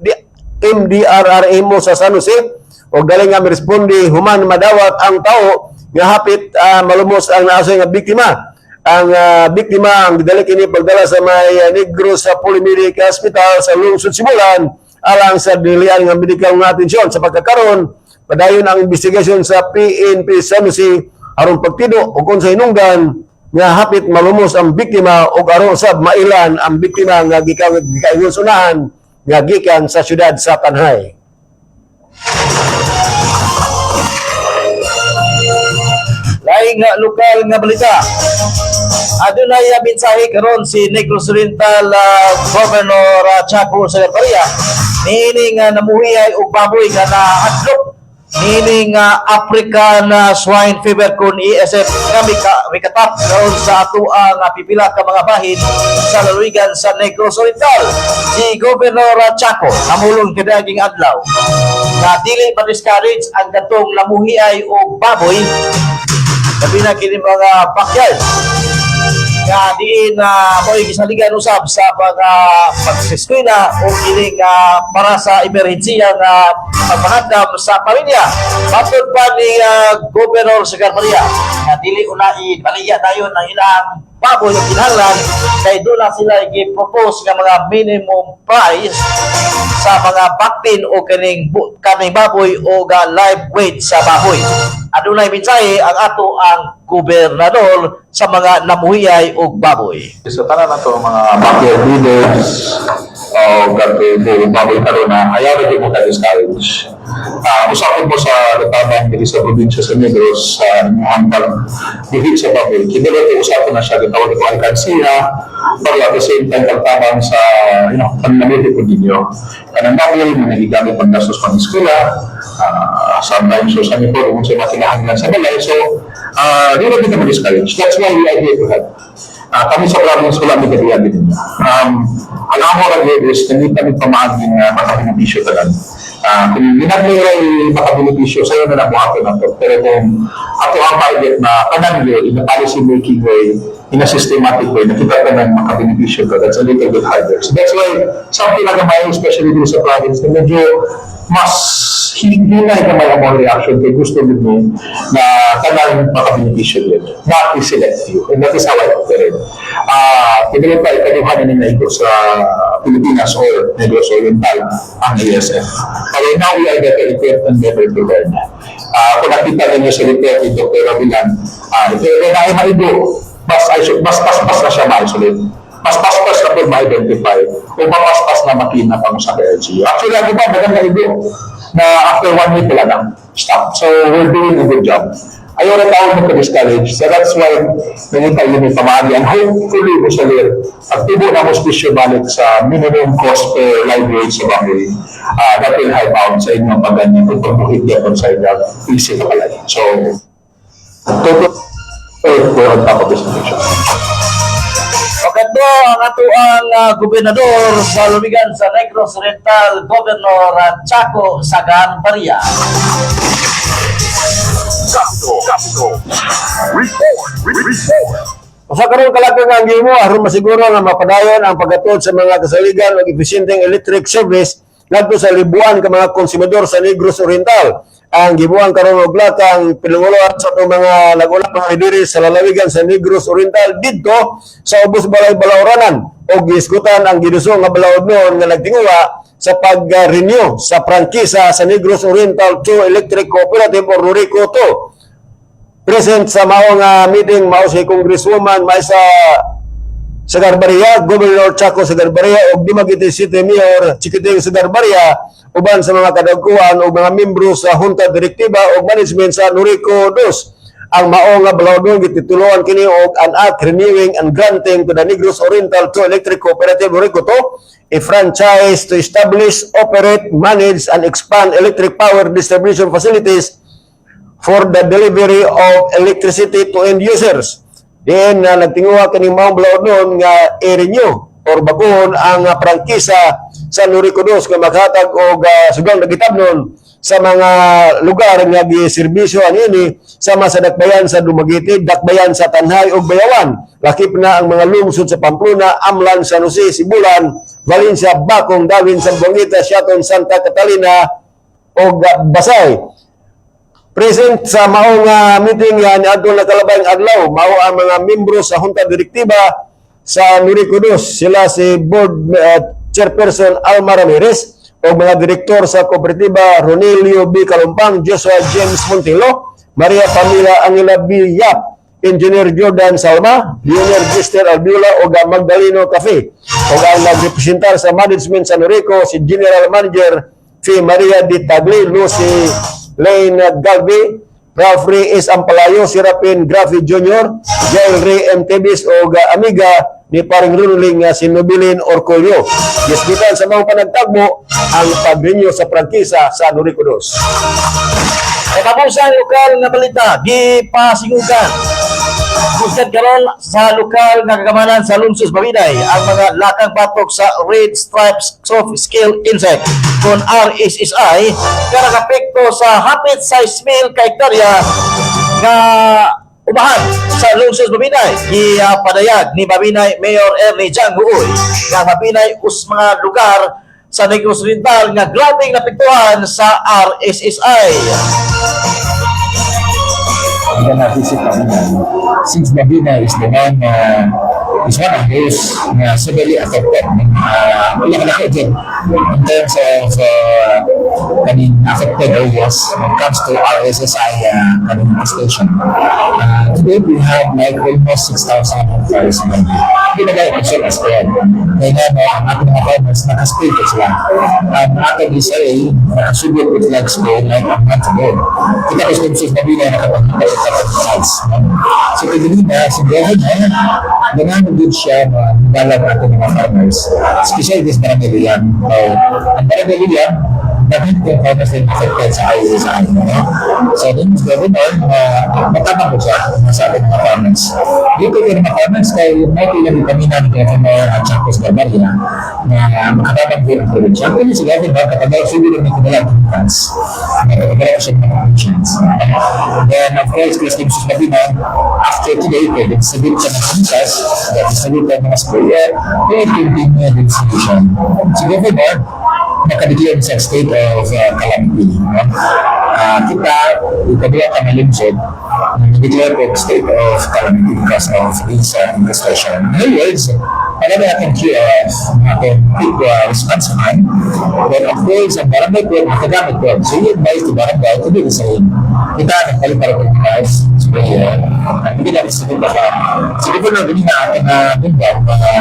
MDRRMO sa San Jose o dali nga miresponde human madawat ang tao nga hapit malumos ang naasoy nga biktima. Ang biktima ang gidali kini pagdala sa may Negros sa Polymedic Hospital sa lungsod Sibulan alang sa dilian nga medical nga atensyon. Sa pagkakaron, padayon ang investigasyon sa PNP San Jose aron pagtido o kung sa hinungdan nga hapit malumos ang biktima o aron sab mailan ang biktima nga gikan gikaingon sunahan nga gikan sa syudad sa Tanhay. Laing nga lokal nga balita. Adunay mensahe karon si Negros Oriental Governor Chaco Sagarbarria niini nga namuhiay og baboy nga naadlok niini nga African Swine Fever kun ASF nga mikatap karon sa atoang pipila ka mga bahin sa lalawigan sa Negros Oriental. Si Governor Chaco namulong kaniaging adlaw nga dili ma-discourage ang katong namuhiay og baboy, labi na kini mga backyard nga diin na mo'y gisaligan usab sa mga pag-eskwela o kini nga para sa emerhensiya nga pagpangandam sa pamilya. Matod pa ni Governor Sagarbarria nga dili unai baliya dayon ang ilang baboy o kinahanglan kay doon na sila gi-propose nga mga minimum price sa mga baktin o kaning baboy o ga live weight sa baboy. Adunay mensahe ang ato ang gobernador sa mga namuhiyay og baboy. Sa tanan na to mga backyard breeders o gato baboy karon na ayaw na mo ka-discourage. Usapin mo sa retabang diri sa probinsya sa Negros sa inyong pagbuhi sa baboy. Kini ba usapin na siya gitawag ito alkansiya, pero at the same time pagtabang sa panlamiti po ninyo. Kanang baboy mo nagigamit pang gastos pang eskwela, sometimes so sa po kung sa makinahanglan sa balay. So, di na kita ma-discourage. That's why we are here to help. Kami sa province, wala may kadiya din ninyo. Ang amo ra gyud is nangita mi pamaagi nga makabenepisyo tanan. Kung ginagmira makabenepisyo sayo na nabuhaton nato. Pero kung ato ang target na tanan gyud in a policy making way, in a systematic way, nakita tanan makabenepisyo ka, that's a little bit harder. So that's why something na gamay, especially dito sa province, na medyo mas hindi na gamay ang mga reaction kay gusto din mo na tanan makabenepisyo din. Not a select few. And that is how I operate. Pinili pa ikaduha na nila ito sa Pilipinas or Negros Oriental ang ASF. Pero now we are better equipped and better prepared. Kung nakita ninyo sa report ni Dr. Rabilan, ito na ay maigo, mas, mas paspas na siya ma-isolate. Mas paspas na po ma-identify o mapaspas na makina pang sa LGU. Actually, ang iba, maganda igo na after one week wala na. Stop. So, we're doing a good job. Ayaw na tawag mo ka-discourage. So that's why nangita yun yung pamaagi. And hopefully, Musalir, pagtubo na mo special balik sa minimum cost per live weight sa baboy, that will help out sa inyong pagganyan kung pagbuhit yapon sa inyong easy kabalay. So, total, we're on top of this situation. Pakadto ang atoang gobernador sa lumigan sa Negros Oriental, Governor Chaco Sagarbarria. Capito, Capito. Report, report. Usa karon kalakang ang gihimo aron masiguro nga mapadayon ang paghatod sa mga kasaligan og epesyenteng electric service ngadto sa libuan ka mga konsumidor sa Negros Oriental. Ang gibuang karon og lakang pinangulohan sa atong mga nag-ulap mga diri sa lalawigan sa Negros Oriental didto sa Ubos Balay Balaoranan og gihisgutan ang giduso nga balaod noon nga nagtinguha sa pag-renew sa prangkisa sa Negros Oriental 2 Electric Cooperative or NORECO 2. Present sa mao nga meeting mao si Congresswoman Maisa Sagarbarria, Governor Chaco Sagarbarria ug Dumaguete City Mayor Chiquiting Sagarbarria uban sa mga kadagkuan ug mga membro sa Junta Direktiba ug Management sa Noreco 2. Ang mao nga balaodnon gitituluan kini og an act renewing and granting to the Negros Oriental 2 Electric Cooperative, Noreco 2, a franchise to establish, operate, manage and expand electric power distribution facilities for the delivery of electricity to end users. Diin na nagtinguha kining maong balaod nga i-renew or baguhon ang prangkisa sa Noreco 2 nga maghatag og sugang nagitabnon sa mga lugar nga giserbisyo anini sama sa dakbayan sa Dumaguete, dakbayan sa Tanjay ug Bayawan. Lakip na ang mga lungsod sa Pamplona, Amlan, San Jose, Sibulan, Valencia, Bacong, Dauin, Zamboanguita, Siaton, Santa Catalina ug Basay. Present sa maong meeting yan adto nakalabay adlaw mao ang mga membro sa Junta Direktiba sa Noreco 2. Sila si Board Chairperson Alma Ramirez o mga direktor sa kooperatiba Ronelio B. Kalumpang, Joshua James Montilo, Maria Pamela Angela B. Yap, Engineer Jordan Salma, Leonel Gister Albiola o Magdaleno Cafe. O ang nagrepresentar sa management sa Noreco si General Manager Fi Maria Di Tagle, Lucy Lane Galvi, Ralph Ray S. Ampalayo, Serapin Grafi Jr., Jael Ray M. Tebis o amiga ni paring Ruling nga si Nobilin Orcolio. Gisgitan sa mga panagtagbo ang pag-renew sa prangkisa sa Noreco 2. Katapusan lokal nga balita, gipasingugan. Gusad karon sa lokal nga kagamanan sa Lungsod Mabinay ang mga lakang batok sa Red Striped Soft Scale Insect kon RSSI nga nakapekto sa hapit 6,000 ka hektarya nga umahan sa Lungsod Mabinay. Gipadayag ni Mabinay Mayor Ernie Jang Uy nga Mabinay us mga lugar sa Negros Oriental nga grabeng napektuhan sa RSSI. Hindi na visit kami na. Since Mabinay is the main is one of those nga severely affected. Wala ka dyan in terms of kaning affected areas when it comes to RSSI kaning infestation. Today we have like almost 6,000 hectares in Gambia. Hindi na gaya kung as spread. Kaya nga no, ang ating mga farmers nakaspray ko sila. Ang atong SRA nakasugod with like spray like a month ago. Kita ko sa Mabinay nakapagkita sa tags. No? So kagaling na, si Governor, ganahan gud siya na balag ato mga farmers. Especially this Barangay Luyang. So, ang Barangay Luyang, daghan kong farmers din affected sa ISSI. No? So, din mas Governor, matabang ko siya sa ating mga farmers. Dito yung mga farmers kay may ilang vitamina ni Governor at Chacos Barbaria na makatabang din ang probinsya. Pero si Governor, kapag siguro may kadalang funds, may kapag siya ng mga commissions. Then, of course, Chris Limsus Mabinay, after today, pwede distribute siya ng chemicals, then distribute ng mga sprayer, then continue the distribution. Si Governor, nakadeclare sa state of calamity. No? Kita, ikabila ka na lungsod, nag-declare po state of calamity because of this infestation. In other words, alam natin QRF, ating quick response plan. Then of course, ang barangay po, nakagamit po. So you advise the barangay to do the same. Kita, nagpalit para po yung sprayer. Hindi natin sa ka. So di ba na ating bundok, mga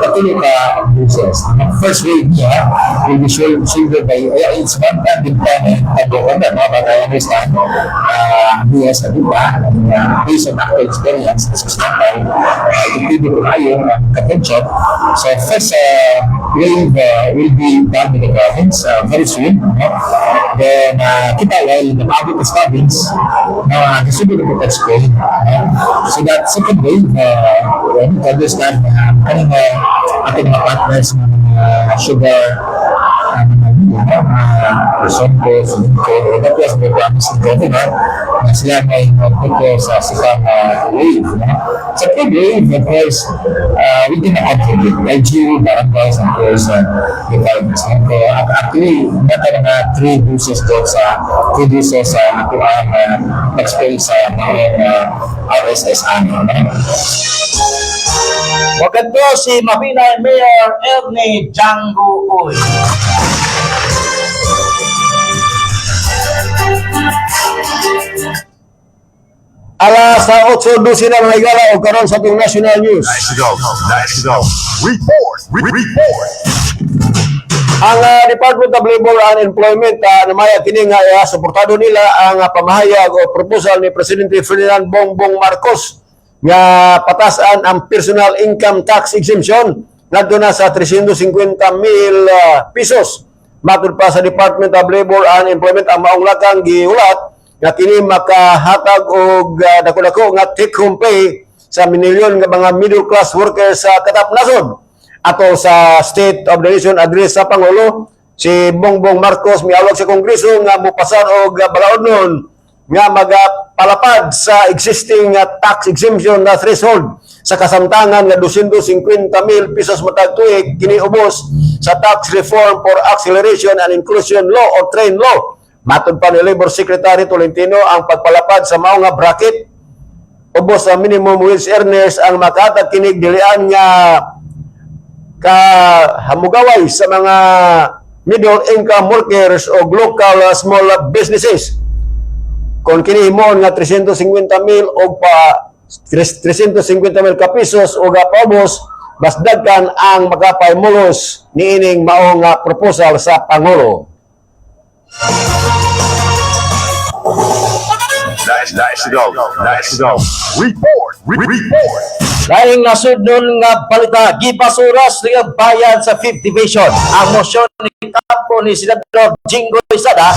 katulo ka doses. Ang first wave niya will be shouldered by, it's one time din pa na Governor, no? But I understand, BS na diba, based on actual experience, this was not by, ito ko kayo ang kapension. So first wave will be done with the province very soon. No? Then, kita while nag-abot the province, na distribute the spray. No? So that second wave, we need to understand na kaning ating mga partners, mga sugar, mga mga Luzonco, Solinco, that was the promise ng governor na sila may mag-prepare sa second wave. No? Sa third wave, of course, we can contribute. LGU, barangays, and of course, departments. No? So, actually, nata mga three doses doon sa three doses sa ako ang nag-spray sa mga RSSI. No? Wakadto si Mabinay Mayor Ernie Django Uy. Alas sa 8:12 na, mga higala, o karon sa atong national news. Let's go. Let's go. Report. Report. Ang Department of Labor and Employment namaya kini nga suportado nila ang pamahayag o proposal ni Presidente Ferdinand Bongbong Marcos nga patasan ang personal income tax exemption ngadto na sa 350 mil pesos. Matud pa sa Department of Labor and Employment, ang maong lakang gihulat nga kini makahatag og dako-dako nga take home pay sa minilyon nga mga middle class workers sa katap nasod. Ato sa State of the Nation Address sa Pangulo, si Bongbong Marcos miawag sa Kongreso nga mopasar og balaod nun nga magapalapad sa existing tax exemption na threshold sa kasamtangan nga 250 mil pesos matag tuig, kini ubos sa Tax Reform for Acceleration and Inclusion Law or TRAIN Law. Matod pa ni Labor Secretary Tolentino, ang pagpalapad sa mao nga bracket ubos sa minimum wage earners ang makatag kinig dilian nga kahamugaway sa mga middle income workers o local small businesses. Kung kini himuon nga 350 mil o pa 350 mil ka pesos o paubos, mas dagkan ang makapaymulos niining maong proposal sa Pangulo. Let's go. Let's go. Report. Report. Laing nasudnon nga balita, gibasura sa bayan sa 5th Division ang mosyon ni kampo ni Senador Jinggoy Estrada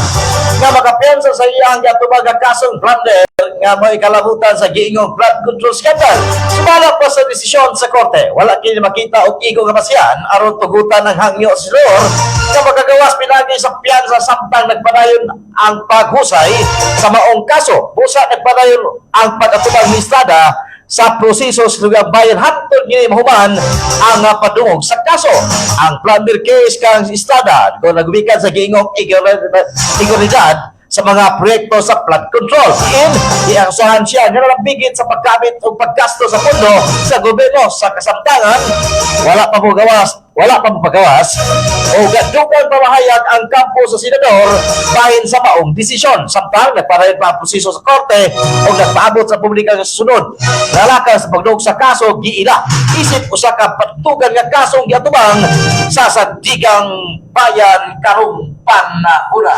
nga makapiyansa sa iyang giatubang nga kasong plunder nga may kalabutan sa giingong flood control scandal. Sumala pa sa desisyon sa korte, wala kini makita og igo nga basihan aron tugutan ang hangyo sa senador nga makagawas pinagi sa piyansa samtang nagpadayon ang paghusay sa maong kaso. Busa nagpadayon ang pag-atubang ni Estrada sa proseso sa lugar bayan hantod ngini mahuman ang padungog sa kaso. Ang plunder case kang Estrada kung nagumikan sa giingong iguridad sa mga proyekto sa flood control. In, iaksuhan siya nga nalambigit sa paggamit o paggasto sa pondo sa gobyerno sa kasamtangan, wala pa mo pagawas, o gadugan pamahayag ang kampo sa senador bahin sa maong desisyon. Samtang nagparayon pa ang proseso sa korte o nagpaabot sa publika sa susunod. Lalakang sa pagdug sa kaso giila isip usa ka patugan nga kasong giatubang sa Sandigang Bayan karong panahona.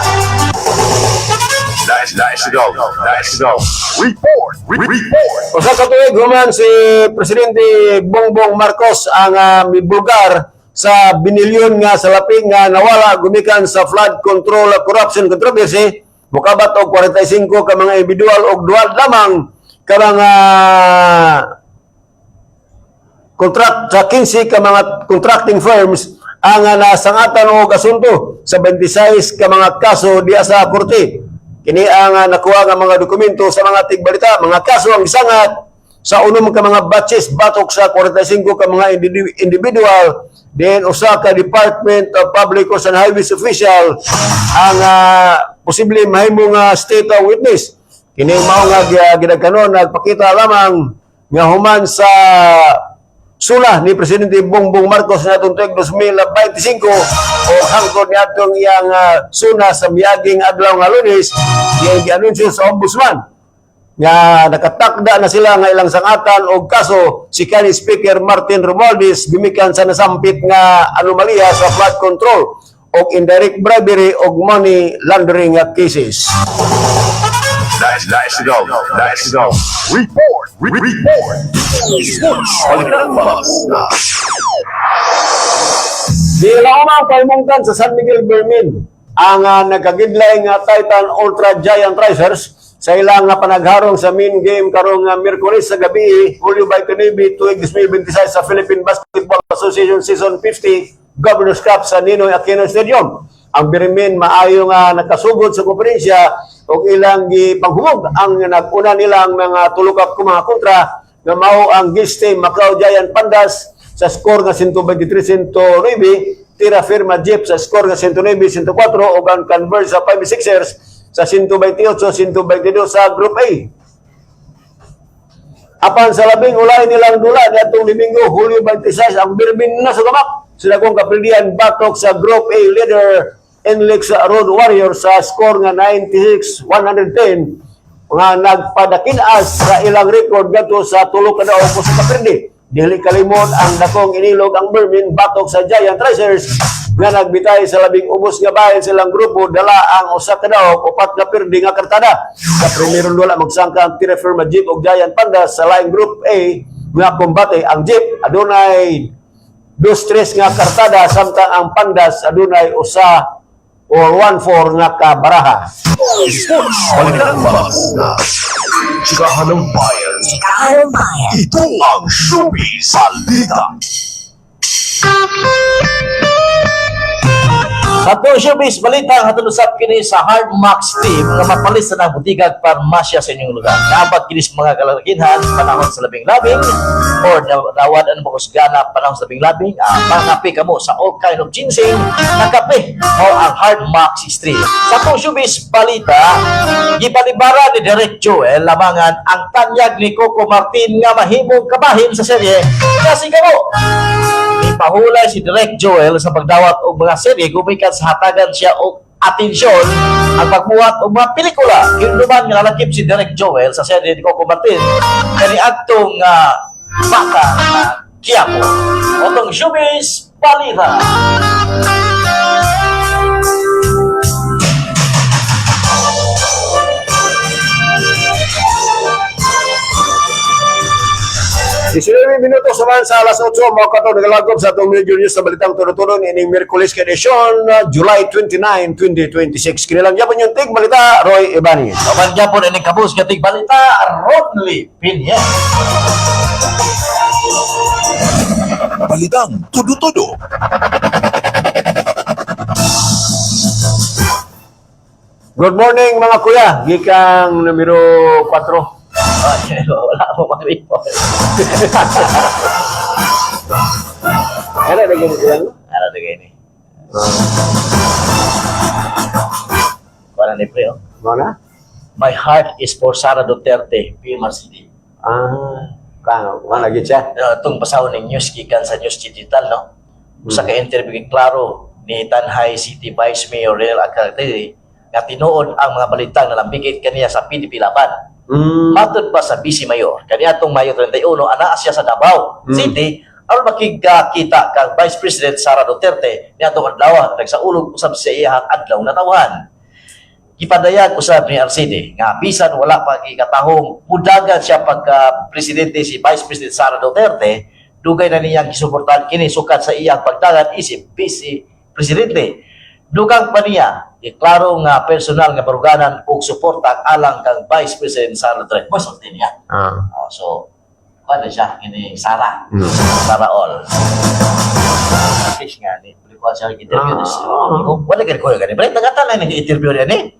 Let's, let's go. Let's go. Report. Report. Usa ka tuig human si Presidente Bongbong Marcos ang mibulgar sa binilyon nga salapi nga nawala gumikan sa flood control corruption controversy, mukabat og 45 ka mga individual og dual lamang ka mga contract sa 15 ka mga contracting firms ang nasangatan og asunto sa 26 ka mga kaso diya sa korte. Kini ang nakuha nga mga dokumento sa mga tigbalita, mga kaso ang gisangat sa unom ka mga batches batok sa 45 ka mga individual, then usa ka Department of Public Works and Highways official ang posible mahimong state of witness. Kini mao nga gidagkanon nagpakita lamang nga human sa sula ni Presidente Bongbong Marcos na atong tuig 2025 o hangtod niadtong iyang suna sa miaging adlaw nga Lunes, iyang gianunsyo sa Ombudsman nga nakatakda na sila nga ilang sangatan og kaso si kanhi Speaker Martin Romualdez gumikan sa nasampit nga anomalya sa flood control og indirect bribery og money laundering nga cases. Let's, let's go. Let's go. Report. Report. Sports. Balitang Basta. Di lamang paimungtan sa San Miguel Beermen ang nagkagidlay nga Titan Ultra Giant Risers sa ilang nga panagharong sa main game karong Miyerkules sa gabi, Hulyo 29, tuig 2026 sa Philippine Basketball Association Season 50 Governors Cup sa Ninoy Aquino Stadium. Ang Beermen maayo nga nakasugod sa konferensya ug ilang gipanghumog ang nag-una nilang mga tulo ka mga kontra nga mao ang Giste Macau Giant Pandas sa score nga 123-109, Tira Firma Jeep sa score nga 109-104 ug ang Converge sa 56ers sa 128-122 sa Group A. Apan sa labing ulay nilang dula niadtong Domingo, Hulyo 26, ang Beermen na sa gamak sila kong kapildian batok sa Group A leader NLEX Road Warriors sa score nga 96-110 nga nagpadakilas sa ilang record ngadto sa tulo ka daog sa kapirdi. Dili kalimot ang dakong inilog ang Beermen batok sa Giant Risers nga nagbitay sa labing ubos nga bahin sa ilang grupo dala ang usa ka daog, upat nga pirdi nga kartada. Sa primerong dula magsangka ang Tira Firma Jeep og Giant Panda sa laing Group A nga kombate. Ang Jeep adunay 2-3 nga kartada samtang ang Pandas adunay usa or 1-4 nga kabaraha. Sports. Balitang Basta. Chikahan ng bayan. Chikahan ng bayan. Ito ang Showbiz Balita. Sa atong showbiz balita, hatod usab kini sa Hard Max team nga mapalit sa nang butigag parmasya sa inyong lugar. Dapat kini sa mga kalalakihan panahon sa labing-labing or nawad ang bakos gana panahon sa labing-labing, pangape kamo sa all kind of ginseng na kape o ang Hard Max Stream. Sa atong showbiz balita, gibalibara ni Direk Joel lamangan ang tanyag ni Coco Martin nga mahimong kabahin sa serye kasi kamo. Ipahulay si Direk Joel sa pagdawat og mga serye gumikan sa hatagan siya og atensyon ang pagbuhat og mga pelikula. Hinumduman nga nalakip si Direk Joel sa serye ni Coco Martin kaniadtong bata na Quiapo. Otong showbiz balita. 19 minuto sa man sa alas 8, mga kato nagalagop sa atong major news sa balitang tulo-tulo ining Miyerkules edition, July 29, 2026. Kinilang yapon yung tig balita, Roy Ibanez. Kapan gyapon ining kabus nga balita, Rodney Pinya. Balitang tudo-tudo. Good morning, mga kuya, gikang numero 4. Ay, wala mo mag-report. Ano na ganito yan? Ano na gini? Wala ni pre, oh. Mao na? "My heart is for Sara Duterte," PMRCD. Ah, ka wala gyud siya. Itong basahon ng news gikan sa News Digital, no? Usa ka interview kay klaro ni Tanjay City Vice Mayor Reynel Arcede nga tinuod ang mga balitang nalambigit kaniya sa PDP Laban. Matod pa sa Vice Mayor, kaniadtong Mayo 31, anaa siya sa Davao City aron makigkita kang Vice President Sara Duterte niadtong adlaw, nagsaulog usab sa iyang adlaw nga tawhan. Gipadayag usab ni Arcide nga bisan wala pa gikatahong mudagan siya pagka presidente si Vice President Sara Duterte, dugay na niyang gisuportahan kini sukad sa iyang pagdagan isip vice presidente. Dugang pa niya, iklaro nga personal nga baruganan og suporta alang kang Vice President Sara Duterte. Mo sulti niya. Oh, so ano siya kini Sara. Sara all. Fish nga ni kuan siya interview ni. Wala gani ko gani. Balik tagatan lang nag-interview niya ni.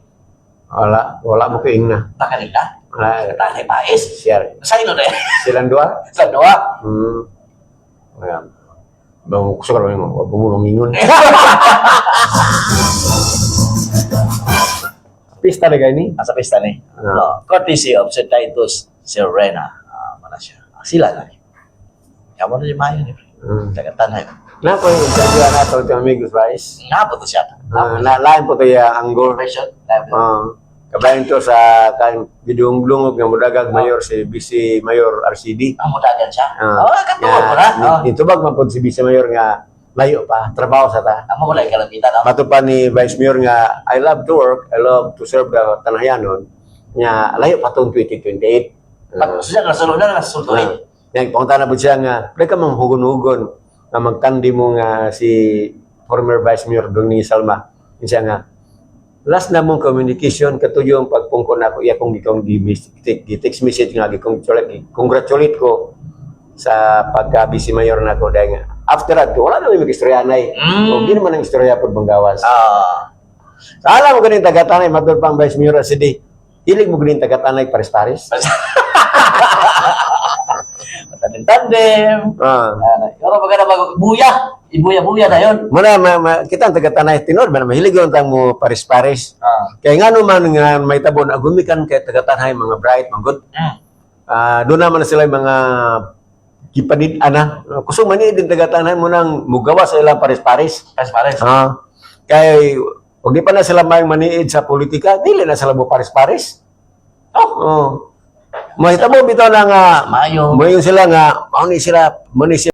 Wala, wala mo kaing na. Takalig na. Wala. Tanay pais. Share. Sa ino na. Silang dua? Sa dua. Ayan. Bang gusto ka mo, wag mo mangingon. Pista na gani? Asa pista ni. No, courtesy of Sir Titus Serena. Ah, mana siya. Ah, sila na ni. Kamo na di mayo ni. Tagatanay. Na po yung interview na ito ito amigos Vice. Nga po to siya. Ah, na lain po to ya anggol. Version. Ah, kabayan to sa kan gidung-dungog nga mudagag mayor si BC Mayor RCD. Ang mudagan siya. Ah. Oh, katuwa ko na. Oh. Nitubag man po si BC Mayor nga layo pa, trabaho sa ta. Amo ko lang kalamitan. Oh. Mato pa ni Vice Mayor nga I love to work, I love to serve the Tanahayanon nga layo pa tong 2028. Pag siya nasulod na nasulod. Yang pangunta na po siya nga, pwede ka mang hugon-hugon nga magtandi mo nga si former Vice Mayor Dong ni Salma. Yun siya nga, last na mong communication katuyo ang pagpungko na ako iya kong gikong gi-text message nga gi-congratulate congratulate ko sa pagka vice mayor na ako dahil nga after that wala na may mag-istorya na eh. O di naman ang istorya po banggawas. Sa alam mo ganin tagatanay matod pang vice mayor si D. Hilig mo ganin tagatanay pares-pares. Tandem-tandem. Ah, pero maganda mag buya. Ibuya-buya na yun. Muna ma, ma, kita ang tagatanay tinod man mahilig yung tang mo pares-pares. Kaya nga naman nga may tabon agumikan kay tagatanay mga bright manggod. Ah, doon naman na sila yung mga gipanid ana. Kusog man ni din tagatanay mo nang mugawa sa ilang pares-pares. Pares-pares. Kay og di pa na sila may maniid sa politika, dili na sila mo pares-pares. Oh. Oh. Mahitabo bitaw na nga Mayo. Mayo sila nga mao ni sila, mao ni sila.